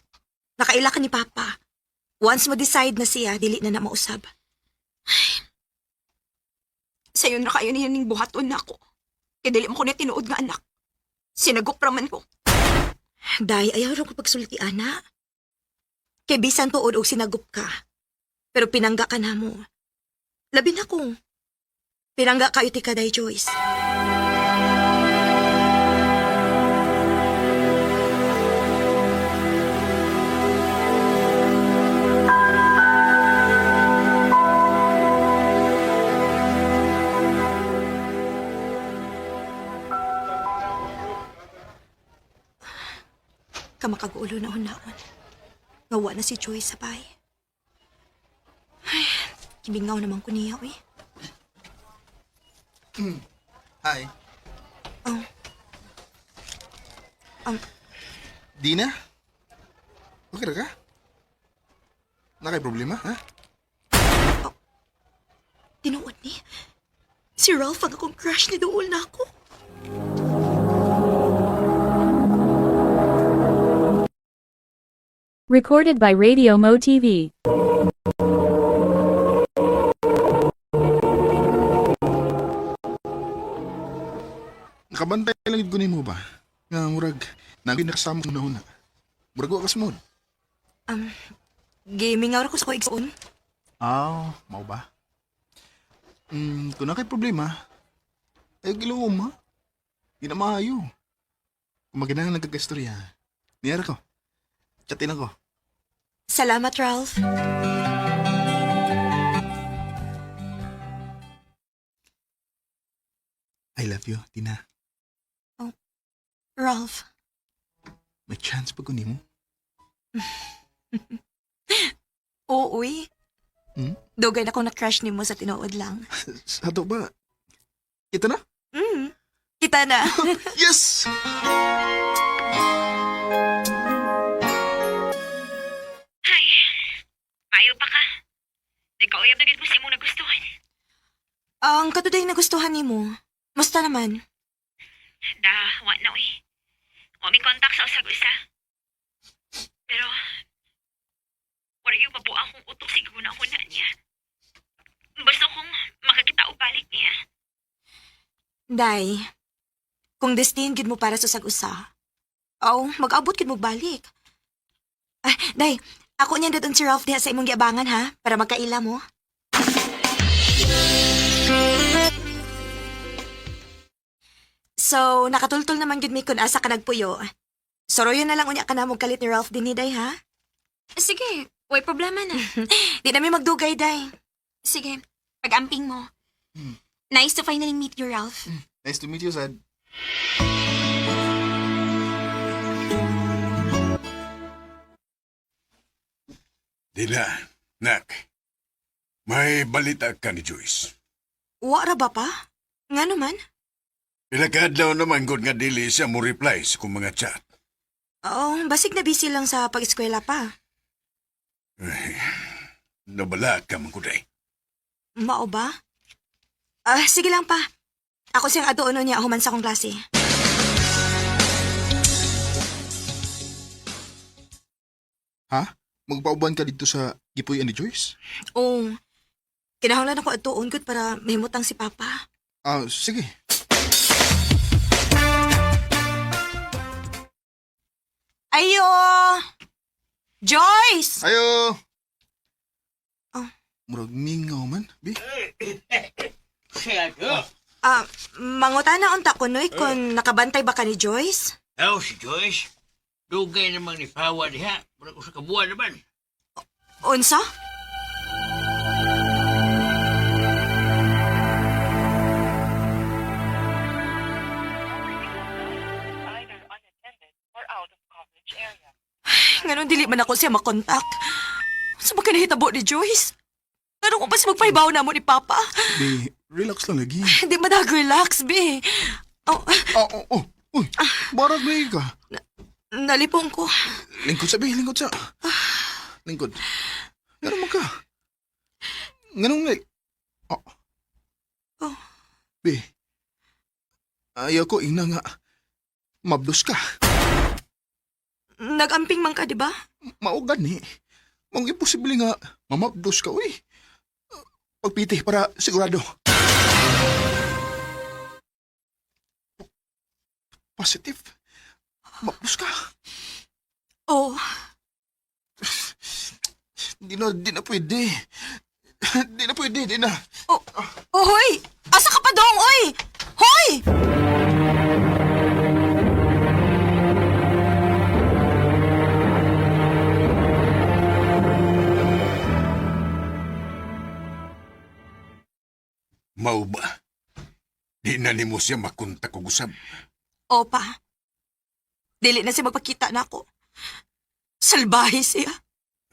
Nakaila ka ni Papa. Once mo decide na siya, dili na na mausab. Sayon ra kayo niya ning buhaton nako. Kay dili mo ko na tinuod nga anak. Sinagop ra man ko. Day, ayaw ra ko pagsulti ana. Kay bisan tuod og sinagop ka. Pero pinangga ka na mo. Labi na kung pinangga kayo ti ka, Day Joyce. Kamakagulo na hunaon. Ngawa na si Joyce sa bahay. Ay, kibingaw naman ko niya, uy. Hi. Oh. Dina? Okay ra ka? Nakay problema, ha? Tinuod ni. Si Ralph ang akong crush ni Duol na ako. Recorded by Radio Mo TV. Nakabantay lang gid ko nimo ba? Nga murag naging nakasama ko na. Murag wa ka sa mood. Gaming ko sa ko igsoon. Ah, mao ba? Kung nakay problema, ay gilom ha. Di na maayo. Kung maginang nagkakaistorya, niyara ko. Chatin ako. Salamat, Ralph. I love you, Tina. Ralph, May chance pa ko nimo. oo, uy. Hmm? Dugay na akong na-crush nimo sa tinuod lang. Sa ato ba? Ito na? Kita na. Yes! Maayo pa ka. Nagkauyab na gid mo sa imong nagustuhan. Ang katuday na gustuhan nimo. Musta naman? Da, wa na uy. Wa mi contact sa usag usa. Pero wala yung mabuang kong utok siguro na na niya. Basta kung makakita og balik niya. Day, kung destined gid mo para sa usag-usa, aw, mag-abot gid mo balik. Ah, Day, ako niyan daton si Ralph diha sa imong giabangan ha, para magkaila mo. So, nakatultol naman gid mi kun asa ka nagpuyo. Soroyo na lang unya ka na mo kalit ni Ralph dinhi, Day, ha? Sige, way problema na. Di na mi magdugay, Day. Sige, pag-amping mo. Nice to finally meet you, Ralph. Nice to meet you, Sad. Dina, nak. May balita ka ni Joyce. Wa ra ba pa? Nga naman? Pila ka adlaw naman gud nga dili siya mo reply sa kong mga chat. Oo, basig na busy lang sa pag-eskwela pa. Ay, nabala ka man kuday. Mao ba? Ah, sige lang pa. Ako siyang aduono niya human sa akong klase. Ha? Magpauban ka dito sa gipuy-an ni Joyce? Oo. Kinahanglan ako atuon gud para mahimutang si Papa. Ah, sige. Ayo! Joyce! Ayo! Oh. Murag mingaw man, bi. Ah, mangutana unta ko noy kung nakabantay ba ka ni Joyce? Aw, si Joyce. Dugay namang ni Pawa diha. Murag usa ka buwan naman. Unsa? Nganong dili man ako siya makontak. Sa ba kinahitabo ni Joyce? Nganong ko pa siya magpahibaw na mo ni Papa? Di, relax lang lagi. Hindi man relax be. Oh, Oh, oh, oh. Uy, barag na ka. nalipong ko. Lingkod sa, bi, lingkod sa. Lingkod. Ganun mo ka. Ganun nga. Oh. Oh. Bi, ayaw ko ina nga. Mabdos ka. Nagamping man ka, di ba? Mao gani. Mong imposible nga mamabdos ka, uy. Pagpiti para sigurado. Positive. Mabdos ka. Oh, Di na pwede. Di na pwede, di na. oh, oh, hoy! Asa ka pa dong, oy? Hoy! Mao ba? Di na nimo siya makontak og usab. Opa. Dili na siya magpakita na ako. Salbahe siya.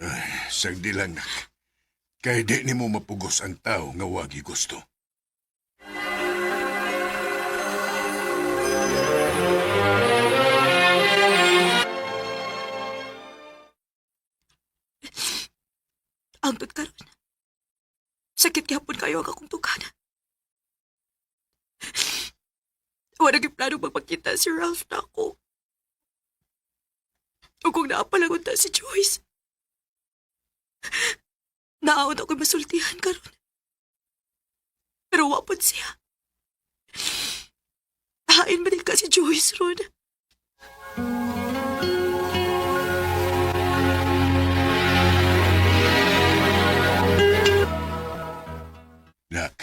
Ay, sagdi lang nak. Kay di nimo mapugos ang tao nga wagi gusto. Angtod karon. Sakit gyapon kayo ang akong tugana. Wala gyud plano magpakita si Ralph na ako. O kung naapalangon ta si Joyce. Naawon ako'y masultihan karon. Pero wapon siya. Hain ba din ka si Joyce ron? Nak,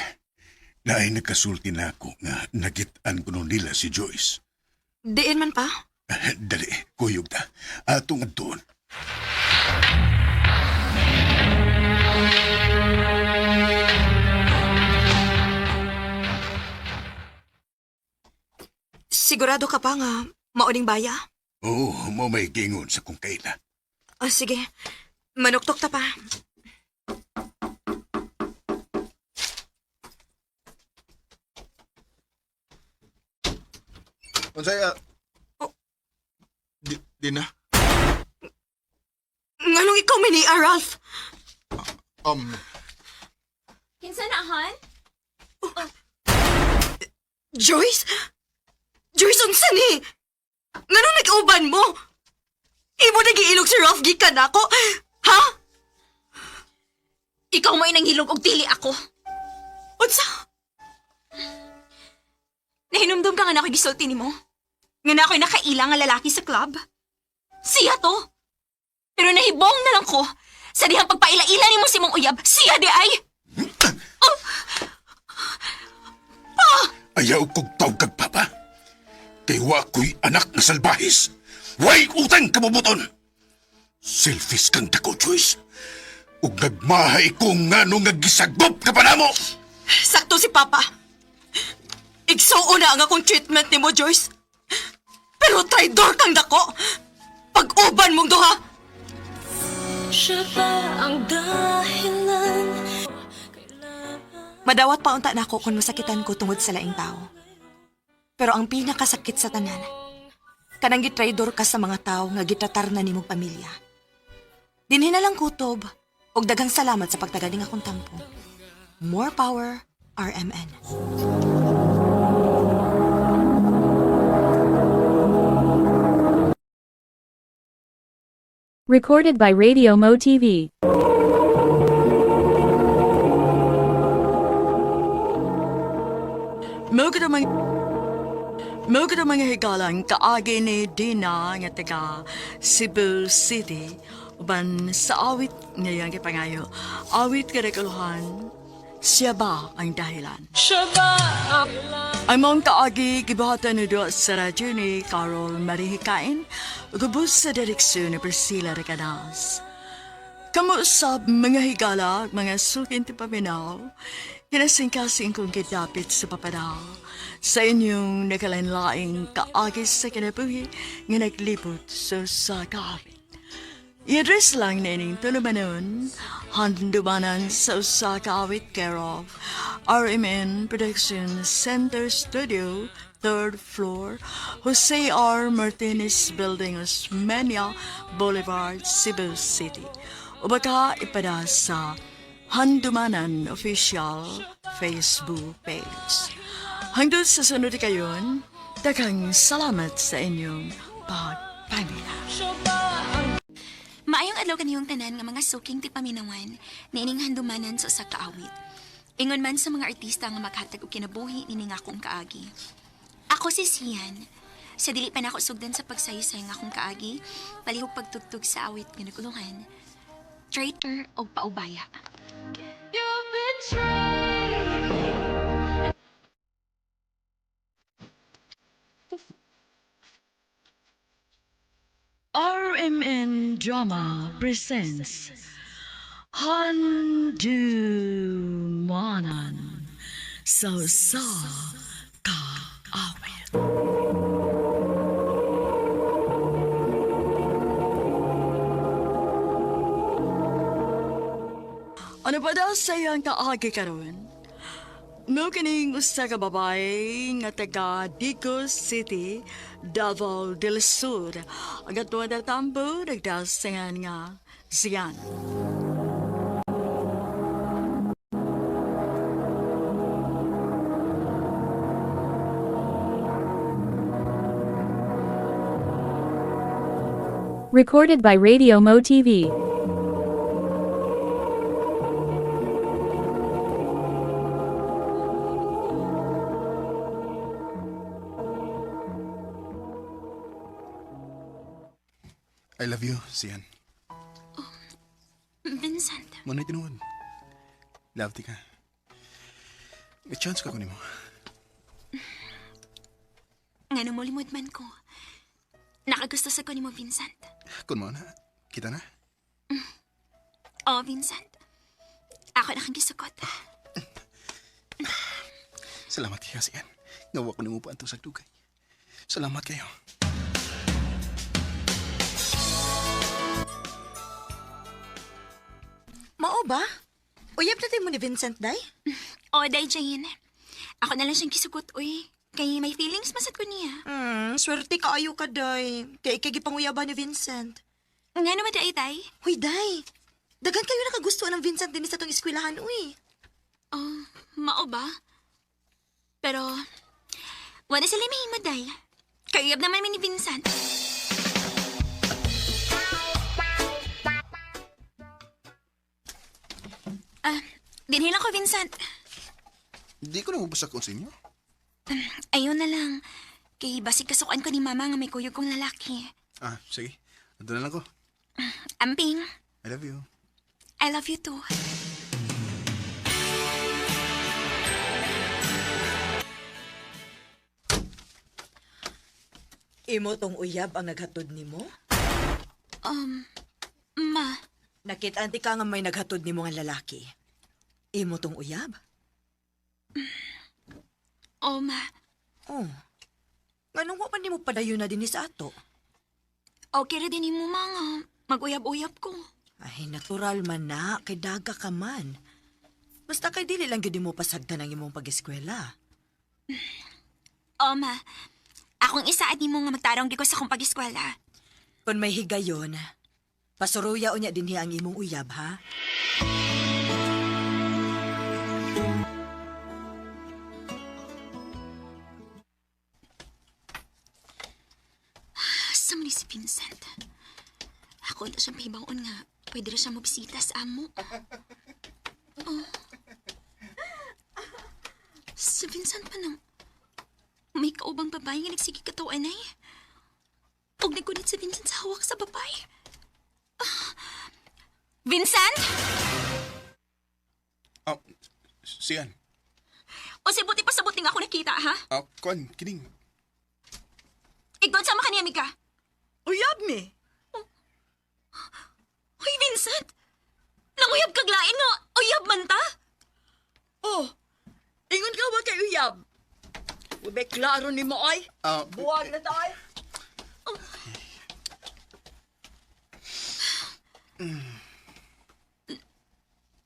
naay nagkasulti na ako nga nagitaan ko nun nila si Joyce. Diin man pa. Dali, kuyog ta. Atong adtuon. Sigurado ka pa nga mauning baya? Oo, mo may gingon sa kong kaila. Ah, sige. Manuktok ta pa. Unsay, Oh. di na. Nganong ikaw may ni Ralph? Kinsa na, Han? Joyce? Joyce, unsa ni? Nganong nag-uban mo? Imo nagiilog si Ralph gikan nako? Ha? Ikaw mo inang hilog og dili ako. Unsa? Nahinumdum ka nga na ako'y gisulti nimo. Nga na ako'y nakaila nga lalaki sa club. Siya to. Pero nahibong na lang ko sa dihang pagpaila-ila nimo si mong uyab. Siya di ay. Ayaw kog tawag kag papa. Kay wa ko'y anak na salbahis. Way utang kabubuton! Selfish kang dako, Joyce. Ug nagmahay ko nga nung nagisagop ka pa namo! Sakto si Papa. Igsuo na ang akong treatment nimo, Joyce. Pero traidor kang dako. Pag-uban mong duha. Siya ba ang dahilan? Madawat pa unta nako kung masakitan ko tungod sa laing tao. Pero ang pinakasakit sa tanan, kanang gitraidor ka sa mga tao nga gitatar na nimong pamilya. Dinhi na lang kutob, og daghang salamat sa pagtagaling akong tampo. More power, RMN. Recorded by Radio Mo TV. Mao gud ang mga higalang kaagi ni Dina nga taga Cebu City uban sa awit ngayang gipangayo. Awit kareguluhan, siya ba ang dahilan? Siya ba ang Ang mong kaagi gibuhatan ni Dua sa radyo ni Carol Marihikain, gubos sa direksyon ni Priscilla Recanas. Kamo usab mga higala, mga sukin ti paminaw, kinasingkasing kong gidapit sa papada, sa inyong nakalanlaing kaagis sa kinabuhi nga naglibot sa sakawit. I-address lang nining tulumanon, handumanan sa usa ka awit care of RMN Production Center Studio, third floor, Jose R. Martinez Building, Osmeña Boulevard, Cebu City. O baka ipada sa Handumanan Official Facebook page. Hanggang sa sunod kayon, daghang salamat sa inyong pagpamilya. Maayong adlaw kaniyong tanan nga mga suking ti paminawan, niining handumanan sa usa ka awit. Ingon man sa mga artista nga maghatag og kinabuhi nining akong kaagi. Ako si Sian. Sa dili pa nako sugdan sa pagsaysay nga akong kaagi, palihog pagtugtog sa awit nga nagulungan. Traitor o paubaya. RMN Drama presents Handumanan sa sa kaawit. Ano pa daw sa iyang kaagi karon? Mo kining usa ka babae nga taga Digos City, Davao del Sur. Ang atuwa na tambo nagdasingan nga siyan. Recorded by Radio Mo TV. I love you, Sian. Vincent, Muna tinuod. Love ti ka. May chance ka kunin mo. nga numulimod man ko. Nakagusto sa ko nimo, Vincent. Kun mo na, kita na. Oh, Vincent. Ako na kang gisukot. Salamat kayo, Sian. Ngawa ko nimo pa sa dugay. Salamat kayo. Mao ba? Uyab na mo ni Vincent, day? Oh, day Jane. Ako na lang siyang gisugot, uy. Kay may feelings masad ko niya. Swerte kaayo ka, day. Kay ikay gipanguyaban ni Vincent. Nga naman day, day. Huy, day. Daghan kayo nakagusto ng Vincent din sa tong eskwelahan, uy. Oh, mao ba? Pero, wala sila mahimo, day. Kayab naman mi ni Vincent. Ah, dinhin ako, Vincent. Di ko na mabasa sa inyo. Ayun na lang. Kay basig kasukan ko ni Mama nga may kuyog kong lalaki. Ah, sige. Ando na lang ko. Amping, I love you. I love you too. Imo tong uyab ang naghatod nimo? Ma, Nakita-anti ka nga may naghatod nimo nga lalaki. Imo tong uyab? oh ma, Oh. Nganong wa man nimo padayon na dinhi sa ato? okay ra din mo ma nga mag-uyab-uyab ko. Ay, natural man na, kay daga ka man. Basta kay dili lang gyud mo pasagdan ang imong pag-eskwela. Oh ma, akong isaad nimo nga magtarong di ko sa akong pag-eskwela. Kung may higayon, pasuruya unya dinhi ang imong uyab, ha? Asa man ni si Vincent? Ako na siyang pahibaon nga. Pwede ra siya mobisita sa amo. Oh. Si Vincent pa nang may kaubang babae nga nagsige katawan ay. Og nagkunit si Vincent sa hawak sa babae. Ah. Vincent? Ah, Sian. O si buti pa sa buti nga ako nakita, ha? Ah, kuan, kining. Igod sama ka niya, Mika. Uyab mi! Hoy, Vincent! Nanguyab kag lain nga uyab man ta? Oh, ingon ka wa kay uyab. Ube klaro nimo ay. Ah, Buwag na tayo.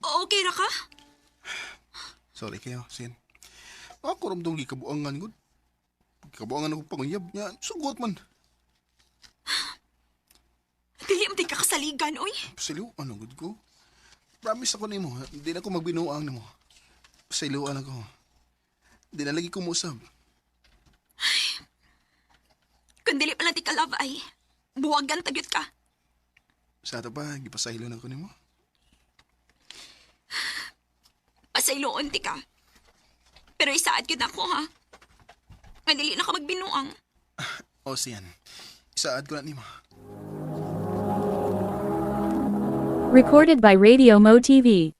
Okay ra ka? Sorry kayo, Sin. Ako ramdong gikabuangan gud. Gikabuangan ako panguyab niya. Sugot man. Dili man ka kasaligan, oy. Pasayloan ano gud ko. Promise ako nimo, di na ako magbinuang nimo. Pasayloan ako. Di na lagi ko muusab. Kung dili pa lang ti ka love ay, buwagan tagyot ka. Sa ato pa, gipasaylo na ko nimo. Pasayloon ti ka. Pero isaad gyud ako ha. Nga dili na ka magbinuang. O siyan, isaad ko na nimo. Recorded by Radio Mo TV.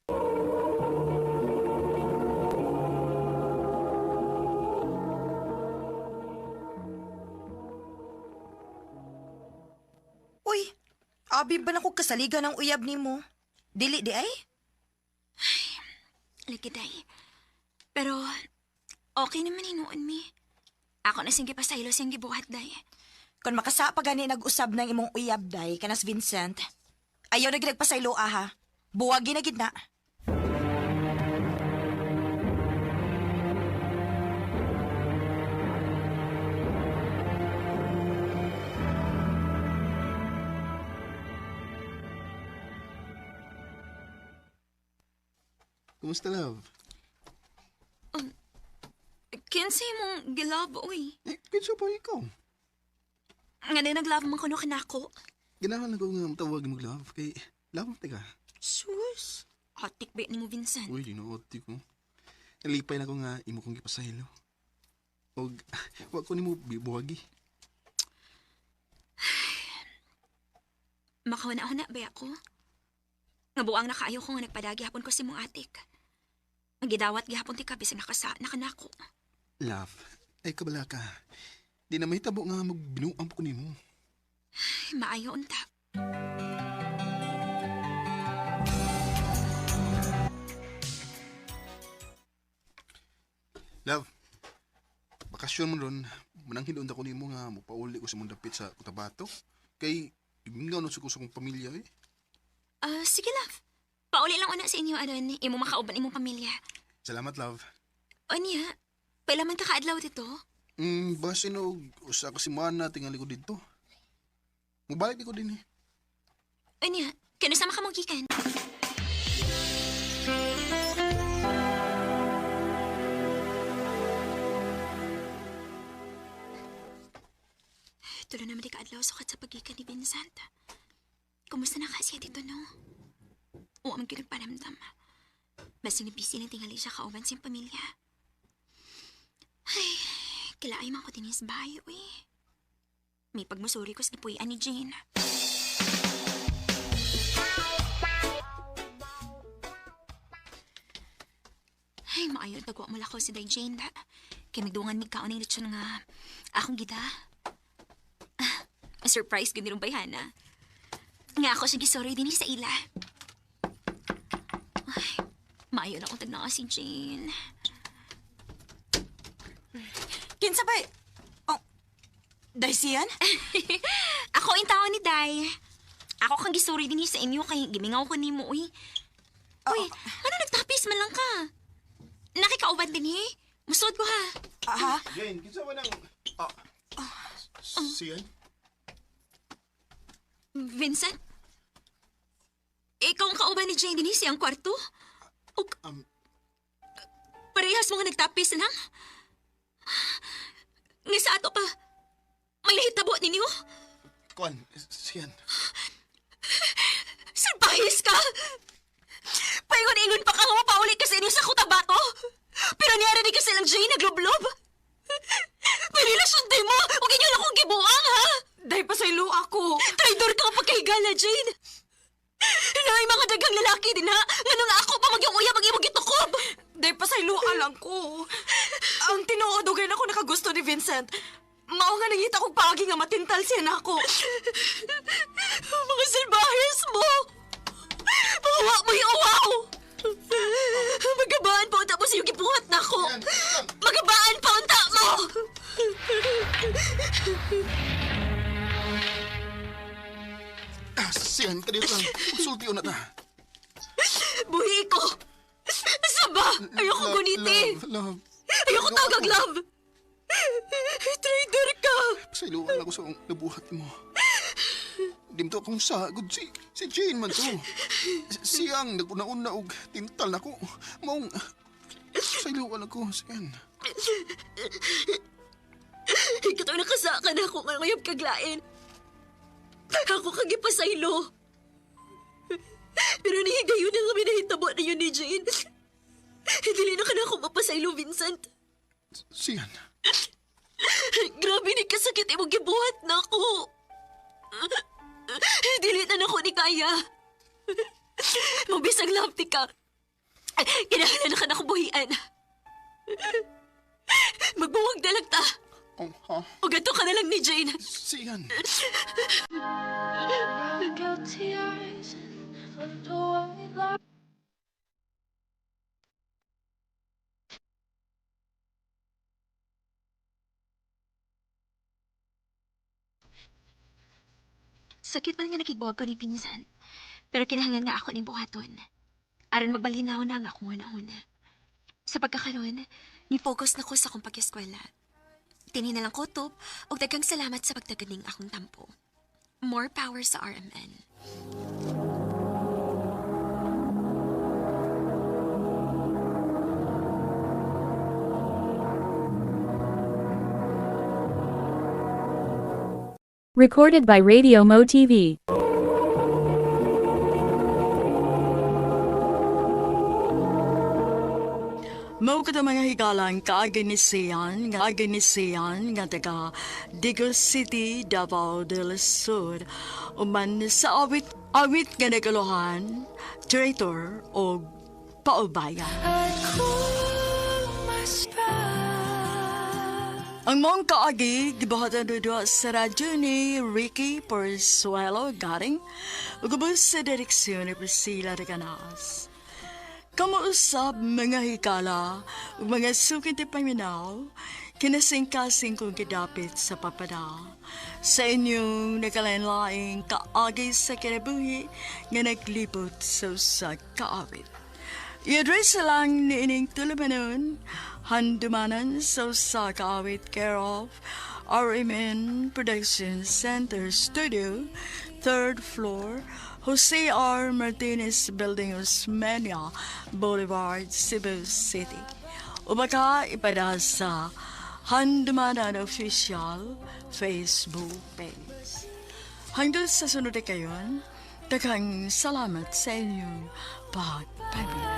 Uy, abi ba na ko kasaligan ang uyab nimo? Dili di ay? Lagi day. Pero, okay naman hinuon mi. Ako na siyang gipasaylo siyang gibuhat day. Kung makasa pa gani nag-usab ng imong uyab day kanas Vincent. Ayaw na gid nagpasaylo ah, ha. Buwagi na gid na. Kumusta, love? Kinsay mong gilove, uy. Eh, kinsa pa ikaw? Nga na nag-love man kuno kanako. Ganahan ako nga matawag mo love kay love ka. Sus! Atik ba ni mo, Vincent? Uy, ginuoti ko. Nalipay na ko nga imo kong gipasaylo. Og wa ko nimo bibuwagi. Makauna-una ba ako? Nga buang na kaayo ko nga nagpadagi hapon ko si mong atik. Ang gidawat gihapon ti ka bisan nakasa nakanako. Love, ay kabala ka. Di na mahitabo nga magbinuang ko nimo. Ay, maayo unta. Love, bakasyon man ron, mananghin unta ko nimo nga mopauli ko sa mong dapit sa Cotabato. Kay gimingaw na sa ko sa akong pamilya eh. Ah, sige love. Pauli lang una sa inyo aron imo makauban imong pamilya. Salamat, love. Unya, paila man ka kaadlaw dito? Basin og usa ka semana tingali ko didto. Mobalik di ko din eh. Unya, kano sama ka mong gikan? Tulo naman di kaadlaw sukat sa pagikan ni Vincent. Kumusta na ka siya dito, no? Oo, ang gyud paramdam. Basing busy na tingali siya kauban siyang pamilya. Ay, kila ay man ko dinis bayo, eh. May pagmusuri ko sa gipuy-an ni Jane. Ay, maayo tagwa mo lakaw si Day Jane da. Kay migdungan mig kaon ng lechon nga akong gida. Ah, surprise gud nirong bayhana. Nga ako siya gisorry din sa ila. Ay, maayo na akong tagnaa si Jane. Kinsa ba? Oh, day siyan? Ako ang tao ni Day. Ako kang gisorry din sa inyo kay gimingaw ko nimo uy. Uy, ano nagtapis man lang ka? Nakikauban din eh. Musod ko ha. Aha. Jane, kinsa man ang ah, siyan? Vincent? Ikaw ang kauban ni Jane Denise ang kwarto? O, parehas mo nga nagtapis lang? Nga sa ato pa, may nahitabo ninyo? Kuan, siyan. Surprise ka! Paingon-ingon pa ka nga mapauli ka sa inyo sa Cotabato! Pero niyari ka silang Jane naglublob! May relasyon din mo! Huwag inyo na akong gibuang, ha? Day pasaylo ako. Traidor ka ang pagkahigala, Jane! Naay mga dagang lalaki din, ha? Nga nga ako pa magyong uyab ang imong gitukob! Day pasaylo lang ko. Ang tinuod ugay na ako nakagusto ni Vincent. Mao nga nangita kog paagi nga matintal siya nako. Mga salbahes mo! Mga Wa mo'y uwaw! Magabaan pa unta mo sa iyong gibuhat na ako! Magabaan pa unta mo! Ah, siyan, kaniyo lang. Magsulti na ta. Buhi ko! Saba! Ayoko guniti! Love, love. Ayoko tawag love! Traitor ka! Pasayloan ako sa akong nabuhat mo. Di mo to akong sagod. Si Jane man to. Siyang nag-una-una og tintal nako. Maong, pasayloan ako, siyan. Ikaw nakasakan ako nga ngayong kaglain. Ako kang ipasaylo. Pero nahigayon na kami nahitabo na yun ni Jane. Dili na ka na ako mapasaylo, Vincent. Siyan. Grabe ni kasakit imong gibuhat na ako. Dili na nako ni kaya. Mabisag love ka. Kinahanglan na ka na buhian. Magbuwag na lang ta. Oh, ha? O ganito ka na lang ni Jane. Siyan. Sakit man nga nakigbuwag ko ni Pinsan. Pero kinahanglan nga ako ning buhaton. Aron magbalinaw na ang akong una-una. Sa pagkakaroon, ni-focus na ko sa akong pag-eskwela. Tini na lang ko top, ug daghang salamat sa pagtaganing akong tampo. More power sa RMN. Recorded by Radio Mo TV. Mao kada mga higalang kaaginisian, nga aginisian nga taga Digos City, Davao del Sur. Uman sa awit awit nga nagaluhan, traitor o paubaya. Ang mong kaagi, gibuhatan duwa sa radyo ni Ricky Porsuelo Garing, ug ubos sa direksyon ni Priscilla Reganas. Kamuusap mga higala ug mga suki ti paminaw, kinasingkasing kong gidapit sa papada. Sa inyong nagkalain-laing kaagi sa kinabuhi nga naglibot sa usa kaawit. I-address lang ni ining tulumanon, handumanan sa usa kaawit care of RMN Production Center Studio, third floor, Jose R. Martinez Building, Osmeña Boulevard, Cebu City. O baka ipada sa Handumanan Official Facebook page. Hanggang sa sunod na kayon, daghang salamat sa inyong pagpamilya.